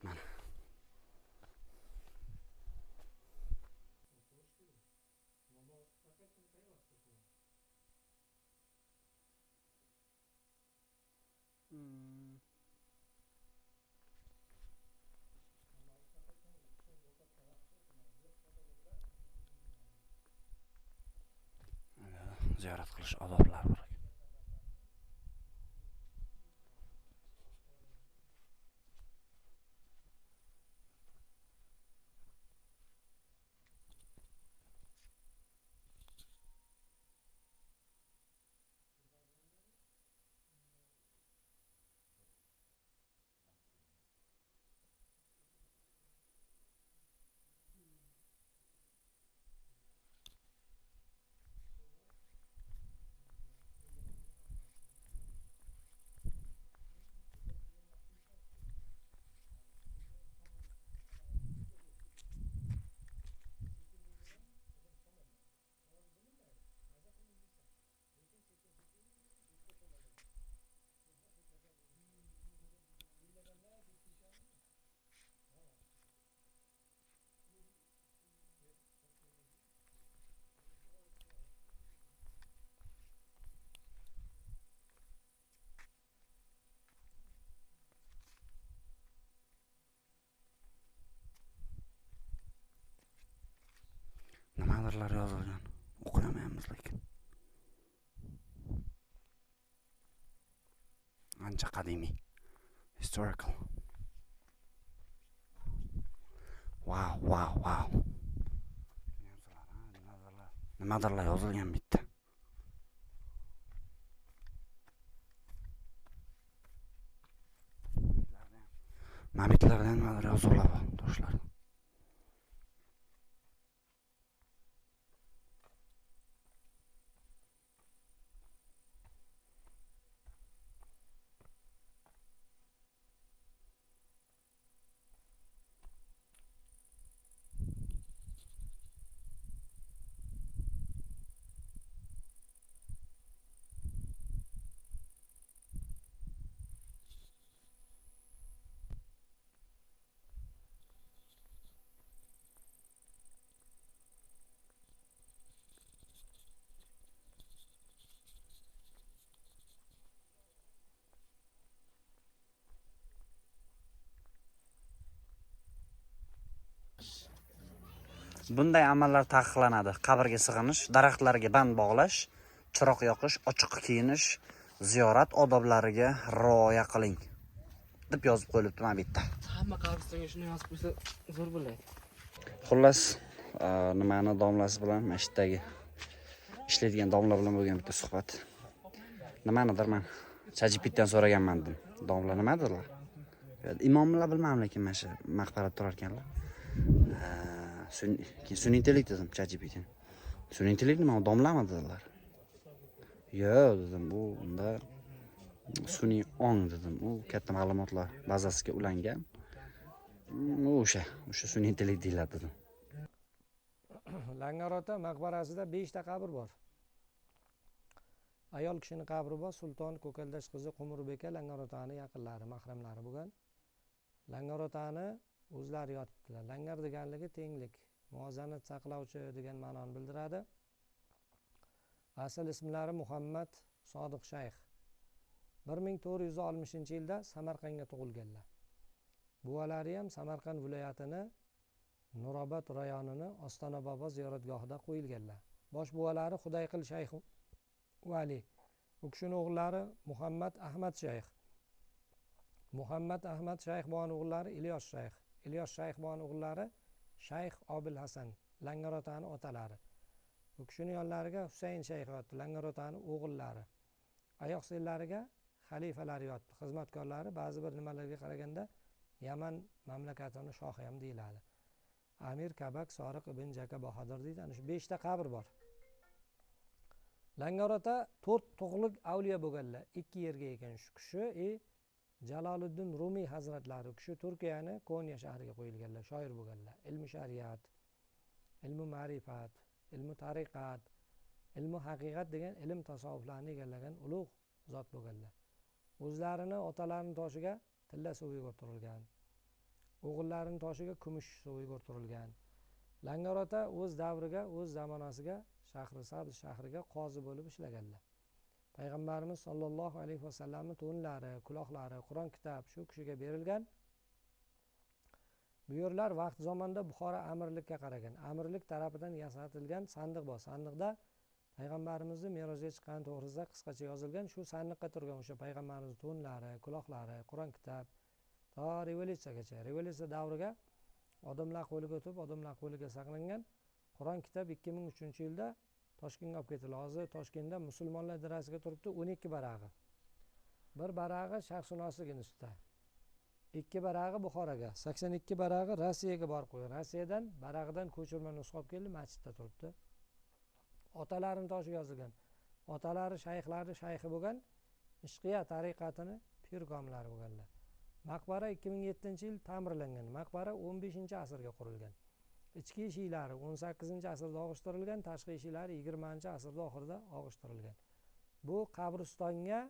Mana. Ziyorat qilish odoblari bor ekan. Nimadirlar yozilgan. O'qiyolmaymiz lekin. Ancha qadimiy. Historical. Wow, wow, wow. Nimadirlar yozilgan bitta. Mamitlardan nimadir yozuvlar bor, toshlar. Bunday amallar taqiqlanadi. Qabrga sig'inish, daraxtlarga band bog'lash, chiroq yoqish, ochiq kiyinish, ziyorat odoblariga rioya qiling deb yozib qo'yilibdi mana bu yerda. Hamma qabristonga shuni yozib qo'ysa zo'r bo'ladi. Xullas, nimani domlasi bilan, mana shu yerdagi ishlaydigan domla bilan bo'lgan bitta suhbat. Nimanidir men ChatGPTdan so'raganman dedim. Domla nima dedilar? Imomlar bilmadim, lekin mana shu maqbarada turar ekanlar. Sun'iy intellekt dedim ChatGPTni. Sun'iy intellekt nima, domlami dedilar. Yo'q dedim, bu unda sun'iy ong dedim. U katta ma'lumotlar bazasiga ulangan. U o'sha sun'iy intellekt deyiladi dedim. Langarota maqbarasida 5 ta qabr bor. Ayol kishining qabri bor, Sulton Ko'kaldash qizi Qumurbeka Langarotani yaqinlari, mahramlari bo'lgan. Langarotani o'zlari yotibdilar. Langar deganligi tenglik, muvozanat saqlovchi degan ma'noni bildiradi. Asl ismlari Muhammad Sodiq Shayx. 1460-yilda Samarqandga tug'ilganlar. Buvalari ham Samarqand viloyatini Nurobod rayonini Ostona bobo ziyoratgohida qo'yilganlar. Bosh buvalari Xudayqil Shayx Vali. U kishining o'g'illari Muhammad Ahmad Shayx. Muhammad Ahmad Shayx boboni o'g'illari Ilyos Shayx. Ilyos Shayx boboni o'g'illari Shayx Obil Hasan, Langarotani otalari. U kishining yonlariga Husayn Shayx yotdi, Langarotani o'g'illari. Oyoq sillariga xalifalari yotdi, xizmatkorlari ba'zi bir nimalarga qaraganda Yaman mamlakatini shohi ham deyiladi. Amir Kabak Soriq ibn Jaka Bahodir deydi. Ana shu 5 ta qabr bor. Langarota 4 tug'liq avliyo bo'lganlar, 2 yerga ekan shu kishi. Jaloliddin Rumiy hazratlari, u kishi Turkiyani Konya shahriga qo'yilganlar, shoir bo'lganlar. Ilmi shariat, ilmi ma'rifat, ilmi tariqat, ilmi haqiqat degan ilm tasavvuflarni egallagan ulug' zot bo'lganlar. O'zlarini otalarining toshiga tilla suv yugurtirilgan. O'g'illarining toshiga kumush suv yugurtirilgan. Langarota o'z davriga, o'z zamonasiga Shahrisabz shahriga qozi bo'lib ishlaganlar. Payg'ambarimiz sollallohu alayhi vasallamning to'nlari, quloqlari, Qur'on kitob shu kishiga berilgan. Bu yerlar vaqt zamonda Buxoro amirlikka qaragan. Amirlik tarafidan yasatilgan sandiq bor. Sandiqda payg'ambarimizning merosga chiqqani to'g'risida qisqacha yozilgan. Shu sandiqqa turgan o'sha payg'ambarimizning to'nlari, quloqlari, Qur'on kitob to revolyutsiyagacha. Revolyutsiya davriga odamlar qo'liga o'tib, odamlar qo'liga saqlangan. Qur'on kitob 2003-yilda Toshkentga olib ketildi. Hozir Toshkentda musulmonlar idarasiga turibdi 12 barag'i. Bir barag'i Sharqshunoslik institutida. 2 barag'i Buxoroga, 82 barag'i Rossiyaga borib qo'ygan. Rossiyadan barag'idan ko'chirma nusxa olib keldi, masjidda turibdi. Otalarining toshiga yozilgan. Otalari shayxlari shayxi bo'lgan, Ishqiya tariqatini pirgomlari bo'lganlar. Maqbara 2007-yil ta'mirlangan. Maqbara 15-asrga qurilgan. Ichki eshiklari 18-asrda og'ishtirilgan, tashqi eshiklari 20-asrda oxirida og'ishtirilgan. Bu qabristonga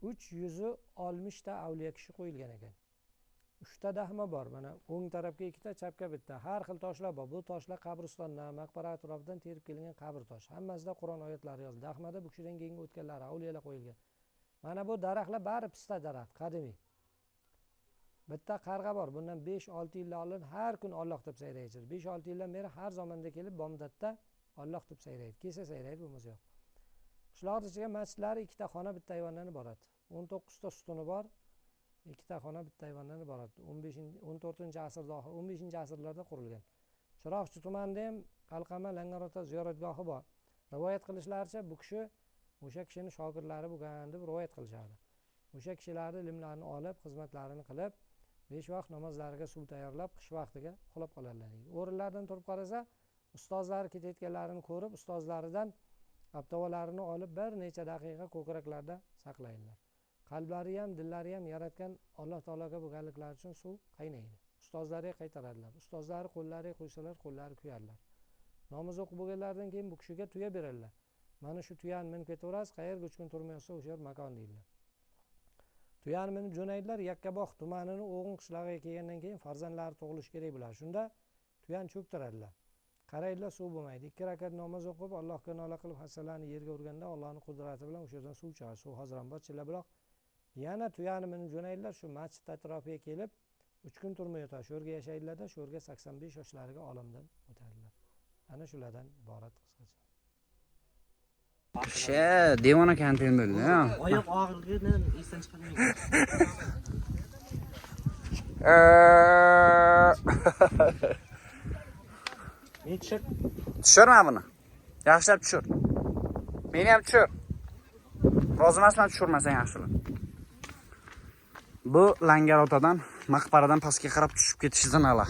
360 ta avliyo kishi qo'yilgan ekan. 3 ta dahma bor. Mana o'ng tarafga 2 ta, chapga 1 ta. Har xil toshlar bor. Bu toshlar qabristondan, maqbara atrofidan terib kelingan qabr tosh. Hammasida Qur'on oyatlari yozilgan. Dahmada bu kishidan keyingi o'tganlar, avliyolar qo'yilgan. Mana bu daraxtlar bari pista daraxt, qadimiy. Bitta qarg'a bor. Bundan 5-6 yil oldin har kun Alloh deb sayraydi. 5-6 yildan beri har zamonda kelib bomdodda Alloh deb sayraydi. Kelsa sayraydi, bo'lmasa yo'q. Qishloqni ichiga masjidlari 2 ta xona, bitta ayvondan iborat. 19 ta ustuni bor. 2 ta xona, bitta ayvondan iborat. 15, 14-asrda, oxir 15-asrlarda qurilgan. Chiroqchi tumanida ham Qalqama Langarota ziyoratgohi bor. Rivoyat qilishlaricha bu kishi o'sha kishining shogirdlari bo'lgan deb rivoyat qilishadi. O'sha kishilarning ilmlarini olib, xizmatlarini qilib, 5 vaqt namozlariga suv tayyorlab, qish vaqtiga uxlab qoladilar. O'rinlaridan turib qarasa, ustozlari ketayotganlarini ko'rib, ustozlaridan abtovalarini olib bir necha daqiqa ko'kraklarda saqlaydilar. Qalblari ham, dillari ham yaratgan Alloh taologa bo'lganliklari uchun suv qaynaydi. Ustozlariga qaytaradilar. Ustozlari qo'llariga qo'ysalar, qo'llari kuyadilar. Namoz o'qib bo'lganlaridan keyin bu kishiga tuya beradilar. Mana shu tuyani minib ketaverasiz, qayerga 3 kun turmayapsa o'sha yer makon deydilar. Tuyani minib jo'naydilar, Yakkabog' tumanini O'g'in qishlog'iga kelgandan keyin farzandlari tug'ilishi kerak bo'ladi. Shunda tuyani cho'ktiradilar. Qaraydilar, suv bo'lmaydi. 2 rakat namoz o'qib, Allohga nola qilib hasalarni yerga urganda Allohning qudrati bilan o'sha yerdan suv chiqadi. Suv hozir ham bor, Chillabuloq. Yana tuyani minib jo'naydilar, shu masjid atrofiga kelib 3 kun turmay yotadi. Shu yerga yashaydilar-da, shu yerga 85 yoshlariga olamdan o'tadilar. Ana shulardan iborat qisqacha. She, devona kontent bo'ldi, ha. Oyoq og'rig'ini esdan chiqarmaydi. Men tushir. Tushirma buni. Yaxshilab tushir. Meni ham tushir. Rozi emasman tushirmasang yaxshilab. Bu Langarotadan, maqbaradan pastga qarab tushib ketish zinalar.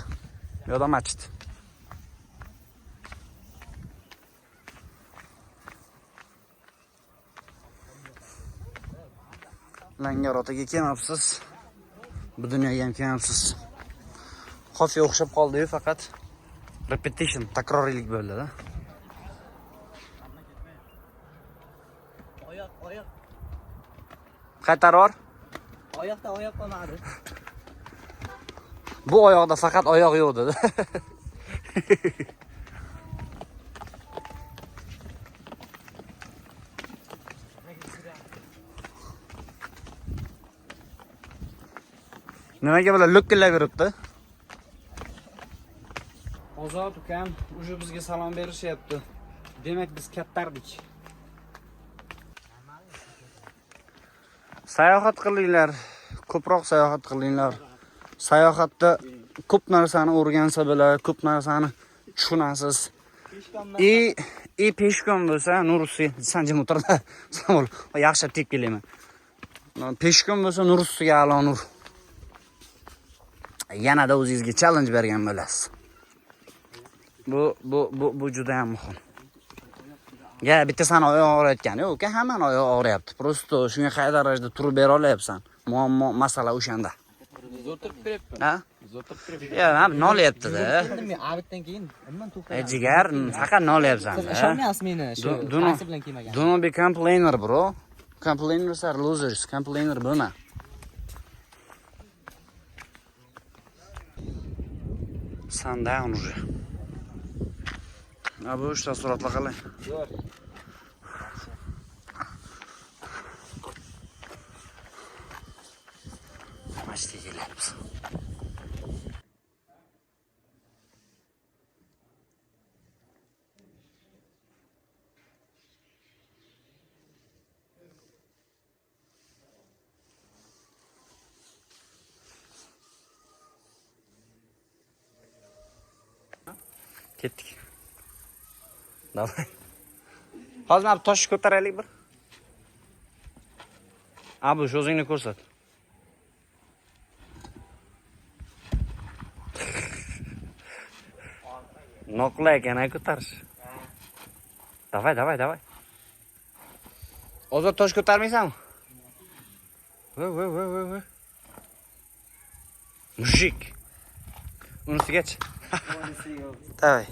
Bu yoqda masjid. Langarotaga kelmabsiz. Bu dunyoga ham kelmabsiz. Qofiya o'xshab qoldi-yu, faqat repetition, takroriylik bo'ldi-da. Oyoq, oyoq. Qaytaror. Oyoqda oyoq qolmadi. Bu oyoqda faqat oyoq yo'q dedi. Nimaga bular lo'killab yuribdi? Ozod ukam уже bizga salom berishyapti. Demak, biz kattardik. Sayohat qilinglar, ko'proq sayohat qilinglar. Sayohatda ko'p narsani o'rgansa bo'ladi, ko'p narsani tushunasiz. И пешком bo'lsa, nur ustiga san jim o'tirda. San yaxshilab tepib kelaman. Пешком bo'lsa nur ustiga a'lo nur. Yanada o'zingizga challenge bergan bo'lasiz. Bu juda ham muhim. Ya bitta sani oyoq og'riyotgani yo'q, uka, hammani oyog'i og'riyapti. Просто shunga qay darajada turib bera olyapsan? Muammo, masala o'shanda. Zo'r turib beryapman. Ha? Zo'r turib beryapman. Ya, ham nolyapti-da. Keldim men abitdan keyin umuman to'xtamadim. E, jigar, faqat nolyapsan. Siz ishonmayapsiz meni shu taksi bilan kelmagan. Do not be complainer, bro. Complainers are losers. Complainer bo'lma. Sundown уже. Ha, bu uchta suratlar qalay? Zo'r. Masjidga kelyapmiz. Ketdik. Давай. Hozir mana bu toshni ko'taraylik bir. Abu, shu o'zingni ko'rsat. Noqulay ekan, a ko'tarish. Давай, давай, давай. Ozod, tosh ko'tarmaysanmi? Voy, voy, voy, voy, voy. Мужик. Unisigachi. Давай.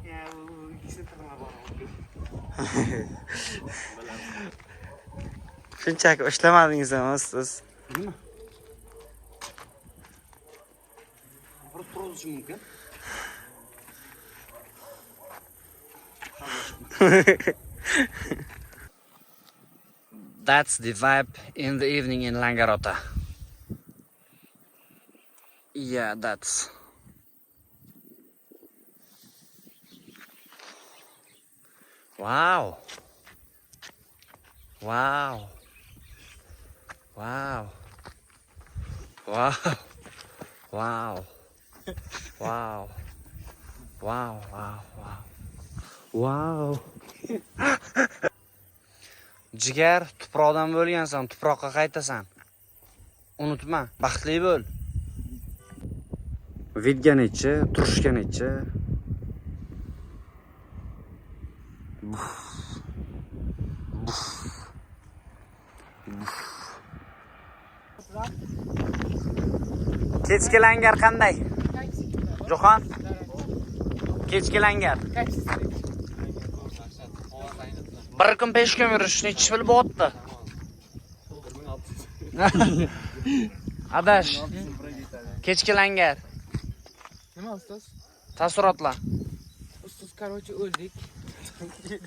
Ya, u ikkisi tirma bor. Shunchaki ishlamadingiz emas siz. Nima? Urib turg'izishi mumkin. That's the vibe in the evening in Langarota. Yeah, that's. Wow. Wow. Wow. Wow. Wow. Wow. Wow, wow, wow. Wow. Jigar, tuproqdan bo'lgansan, tuproqqa qaytasan. Unutma, baxtli bo'l. Vidga nechi, turishga nechi? Buf. Buf. Buf. Kechki langar qanday? Jo'xon? Kechki langar. Bir kun peshkom yurish nechi pul bo'pti? Adash. Kechki langar. Nima ustoz? Taassurotlar. Ustoz, короче, o'ldik.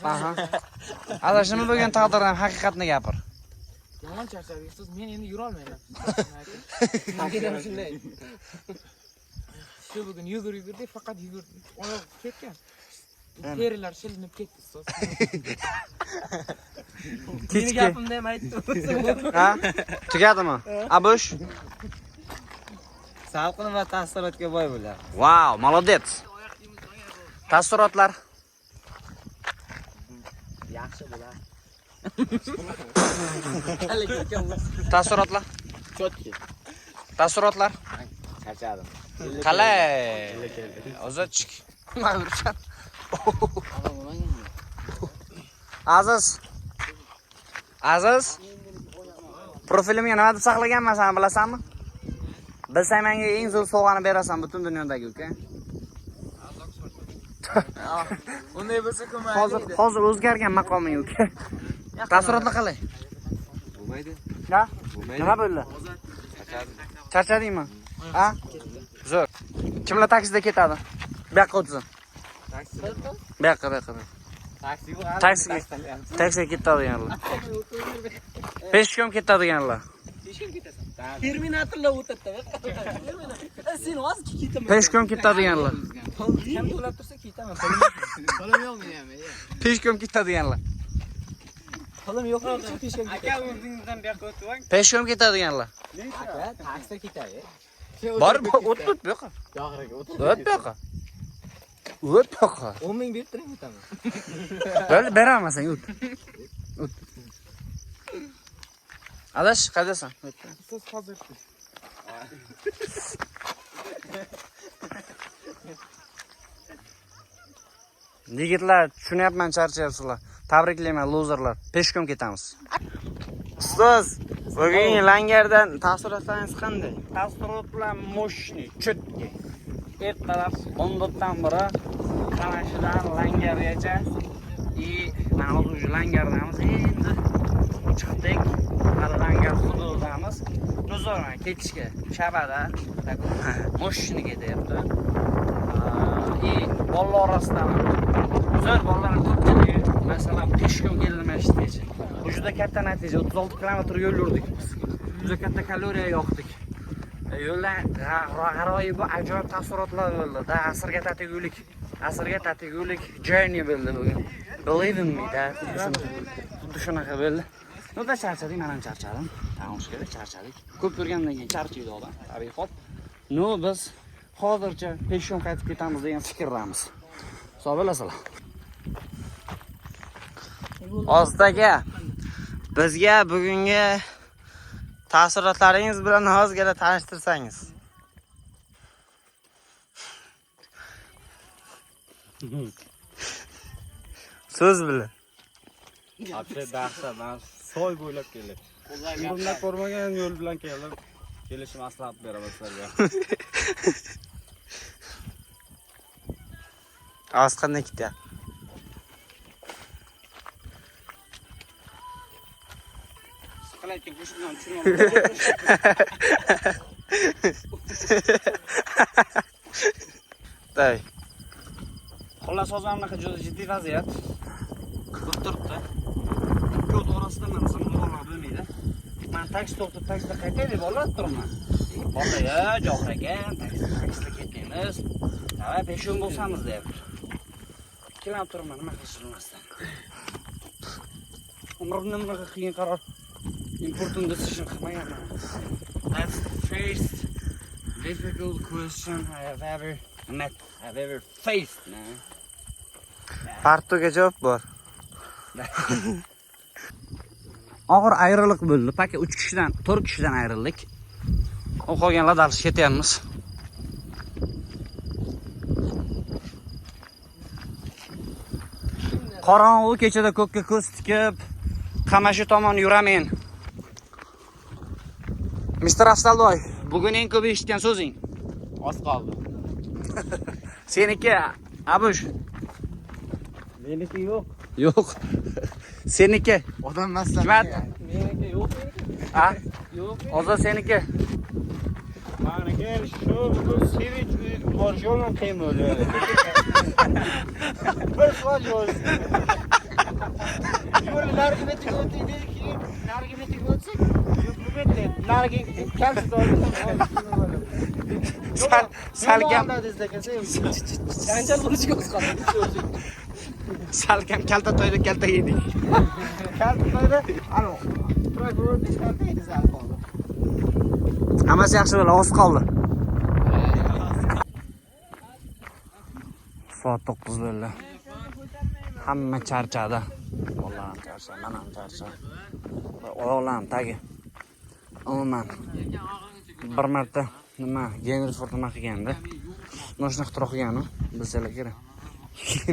Aha. Adash, nima bo'lgan taqdirdan haqiqatni gapir. Yomon charchadik ustoz. Men endi yura olmayman. Shunday. Shu bugun yugur yugurdik, faqat yugurdik. Oyoq ketgan. Terilar shilinib ketdi ustoz. Meni gapimda ham aytdim. Ha? Tugadimi? Abush? Salqin va taassurotga boy bo'lyapti. Wow, молодец. Taassurotlar. Yaxshi bo'ladi. Taassurotlar. Chotki. Taassurotlar. Charchadim. Qalay? O'zi chik. Nima yuribsan? Aziz. Aziz. Profilimga nima deb saqlaganman sen bilasanmi? Bilsang menga eng zo'r sovg'ani berasan butun dunyodagi, uka. Unday bo'lsa ko'maydi. Hozir o'zgargan maqoming, uka. Taassurotlar qalay? Bo'lmaydi. Ha? Bo'lmaydi. Nima bo'ldi? Charchadingmi? Ha? Zo'r. Kimlar taksida ketadi? Bu yoqqa o'tsin. Bu yoqqa, bu yoqqa. Taksiga. Taksiga ketadiganlar. Peshkom ketadiganlar. Terminatorlar o'tadi. Sen hozir ketaman. Peshkom ketadiganlar. Kim to'lab tursa ketaman. Pulim yo'q meni ham. Peshkom ketadiganlar. Pulim yo'q uchun peshkom Aka, o'zingizdan bu yoqqa o'tib. Peshkom ketadiganlar. Aka, taksida ketadi. Borib o't bu yoqqa. O't bu yoqqa. O't bu yoqqa. 10 ming berib turing o'taman. Bo'ldi, beraman senga o't. O't. Adash, qayerdasan? Ustoz hozir. Yigitlar, tushunyapman, charchayapsizlar. Tabriklayman, lozerlar. Peshkom ketamiz. Ustoz, bugungi langardan taassurotlaringiz qanday? Taassurotlar мощный, чёткий. Ertalab 14dan biri Qamashidan Langargacha и mana hozir уже Langardamiz. Endi chiqdik. Hali Langar hududidamiz. Zo'r mana ketishga shabada мощный ketyapti. И bolalar orasida zo'r bolalarning ko'pchiligi masalan peshkom kelmashdi. Bu juda katta natija. 36 kilometr yo'l yurdik biz. Juda katta kaloriya yoqdik. Yo'lda g'aroyib bu ajoyib taassurotlar bo'ldi. Da asrga tatigulik, asrga tatigulik journey bo'ldi bugun. Believe in me, da xuddi shunaqa bo'ldi. Nima charchadik, men ham charchadim. Tan kerak, charchadik. Ko'p yurgandan keyin charchaydi odam, tabiiy hol. No, biz hozircha peshkom qaytib ketamiz degan fikrdamiz. Sog' bo'lasizlar. Ozod aka, bizga bugungi taassurotlaringiz bilan ozgina tanishtirsangiz. So'z bilan. Вообще dahshat, men soy bo'ylab keldim. Umrimda ko'rmagan yo'l bilan keldim. Kelishni maslahat beraman sizlarga. Oz qanday ketyapti? Siqilayotgan qo'shiqdan tushunib. Tay. Xullas, hozir mana bunaqa juda jiddiy vaziyat. Ko'p turibdi. Ikki o't orasida man desam bolalar bilmaydi. Man taksi to'xtab taksida qaytay deb bolalar turibman. Bolalar, "Ya, Johir aka, taksida ketmaymiz. Давай peshon bo'lsamiz" deyapti. Ikkilanib turibman, nima qilishni bilmasdan. Umrimda bunaqa qiyin qaror, important decision qilmaganman. That's the first difficult question I have ever met, have ever faced, man. Partoga javob bor. Og'ir ayriliq bo'ldi. Paka 3 kishidan, 4 kishidan ayrildik. O qolganlar dars ketyapmiz. Qorong'u kechada ko'kka ko'z tikib, Qamashi tomon yuramen. Mr. Afzalboy, bugun eng ko'p eshitgan so'zing? Oz qoldi. Seniki, Abush. Meniki yo'q. Yo'q. Seniki. Odam masalan. Hikmat. Meniki yo'q. Ha? Yo'q. Ozod seniki. Maniki shu bugun sevinch uyga borish yo'lim qiyin bo'ldi. Bir soat yo'l. Yo'l narigi betiga o'ting dedik, keyin narigi betiga o'tsak, bu betda narigi kalta Salkam Janjal bo'lishiga oz qoldi. salkam kalta toyda kalta yedik. Kalta toyda, alo, prokuror kalta yedi sal qoldi. Hammasi yaxshi bo'ldi, oz qoldi. Soat 9 bo'ldi. Hamma charchadi. Bolalar ham charchadi, men ham charchadim. Oyoqlarim tagi. Umuman bir marta nima Genri Ford nima qilgandi? Mashina ixtiro qilgani, bilsalar kerak.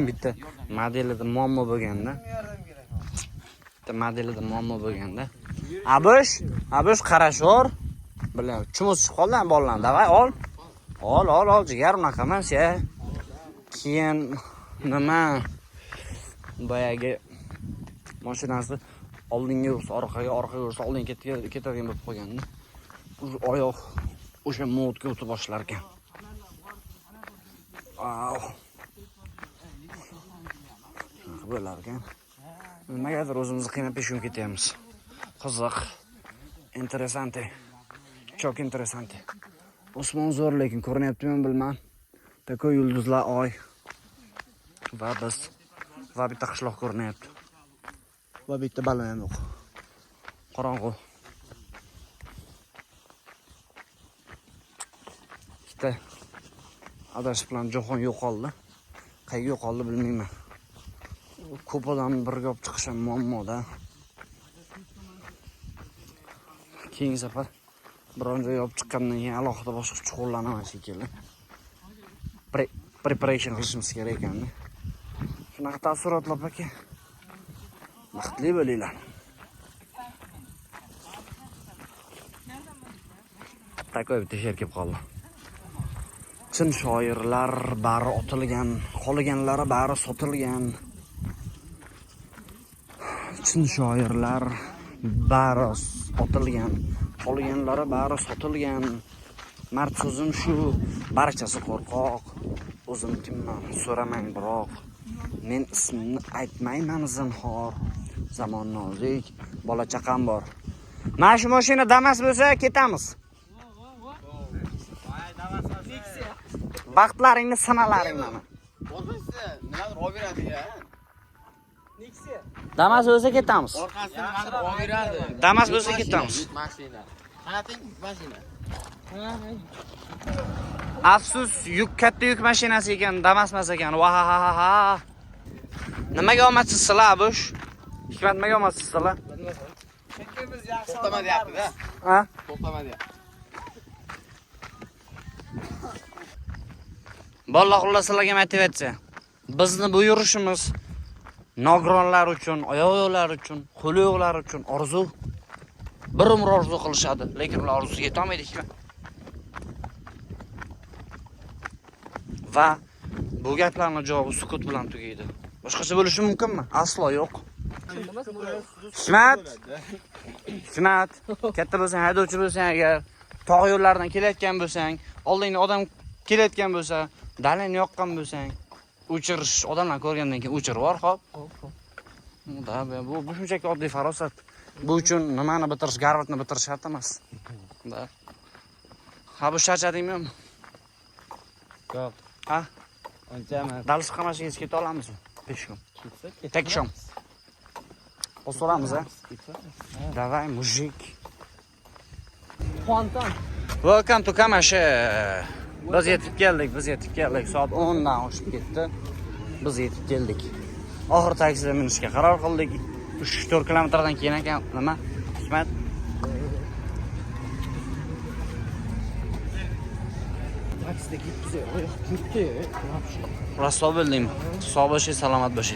Bitta modelida muammo bo'lganda. Bitta modelida muammo bo'lganda. Abush qarashor. Bilan chumuz chiqib qoldi bolalar. Davay ol. Ol, ol, ol, jigar unaqa emas ya. Keyin nima boyagi mashinasi oldinga ursa orqaga, orqaga ursa oldinga ketadigan bo'lib qolganda. Oyoq o'sha modga o'tib boshlar ekan. Au. Shunaqa bo'lar ekan. Nimagadir o'zimizni qiynab peshon ketyapmiz. Qiziq. Interesante. Çok interesante. Osmon zo'r, lekin ko'rinyaptimi bilmam. Такой yulduzlar, oy. Va biz va bitta qishloq ko'rinyapti. Va bitta balo ham yo'q. Qorong'u. Ikkita adashib bilan Jahon yo'qoldi. Qayerga yo'qoldi bilmayman. Ko'p odam birga olib chiqish ham muammo-da. Keyingi safar biron joyga olib chiqqandan keyin alohida boshqa shug'ullanaman shekilli. Preparation qilishimiz kerak ekanda. Shunaqa taassurotlar aka. Baxtli bo'linglar. Takoy bitta she'r kelib qoldi. Chin shoirlar bari otilgan, qolganlari bari sotilgan. Chin shoirlar bari otilgan, qolganlari bari sotilgan. Mard so'zim shu, barchasi qo'rqoq. O'zim kimman so'ramang biroq. Men ismimni aytmayman zinhor. Zamon nozik, bola chaqam bor. Mana shu mashina Damas bo'lsa ketamiz. Baxtlaringni sinalaring mana. Bo'lmasa nimadir olib beradi ya. Damas bo'lsa ketamiz. Orqasida nimadir olib beradi. Damas bo'lsa ketamiz. Mashina. Qanating mashina. Afsus, yuk katta yuk mashinasi ekan, Damas emas ekan. Va ha ha ha ha. Nimaga omadsiz sizlar, Abush? Hikmat, nimaga omadsiz sizlar? Chunki biz yaxshi To'xtama deyapti-da. Ha? To'xtama deyapti. Bolalar, xullas sizlarga motivatsiya. Bizni bu yurishimiz nogironlar uchun, oyoq yo'qlar uchun, qo'li yo'qlar uchun orzu. Bir umr orzu qilishadi, lekin ular orzusiga yetolmaydi hikmat. Va bu gaplarning javobi sukut bilan tugaydi. Boshqacha bo'lishi mumkinmi? Aslo yo'q. Hikmat, Hikmat, katta bo'lsang, haydovchi bo'lsang, agar tog' yo'llaridan kelayotgan bo'lsang, oldingda odam kelayotgan bo'lsa, dalani yoqqan bo'lsang, o'chirish, odamlar ko'rgandan keyin o'chirib yubor, xo'p? Xo'p, xo'p. Da, bu shunchaki oddiy farosat. Bu uchun nimani bitirish, Garvardni bitirish shart emas. Da. Ha, bu charchadingmi? Yo'q. Ha? Uncha emas. Dalish qamashiga keta olamizmi? Пешком. Ketsak, ketamiz. Tekshom. Qo'sholamiz, a? Ketamiz. Давай, мужик. Fontan. Welcome to Kamashi. Biz yetib keldik, biz yetib keldik. Soat 10 dan oshib ketdi. Biz yetib keldik. Oxir taksida minishga qaror qildik. 3-4 kilometrdan keyin ekan, nima? Hikmat. Taksida ketdi, oyoq ketdi. Rasto bildingmi? Sog' bo'lish, salomat bo'lish.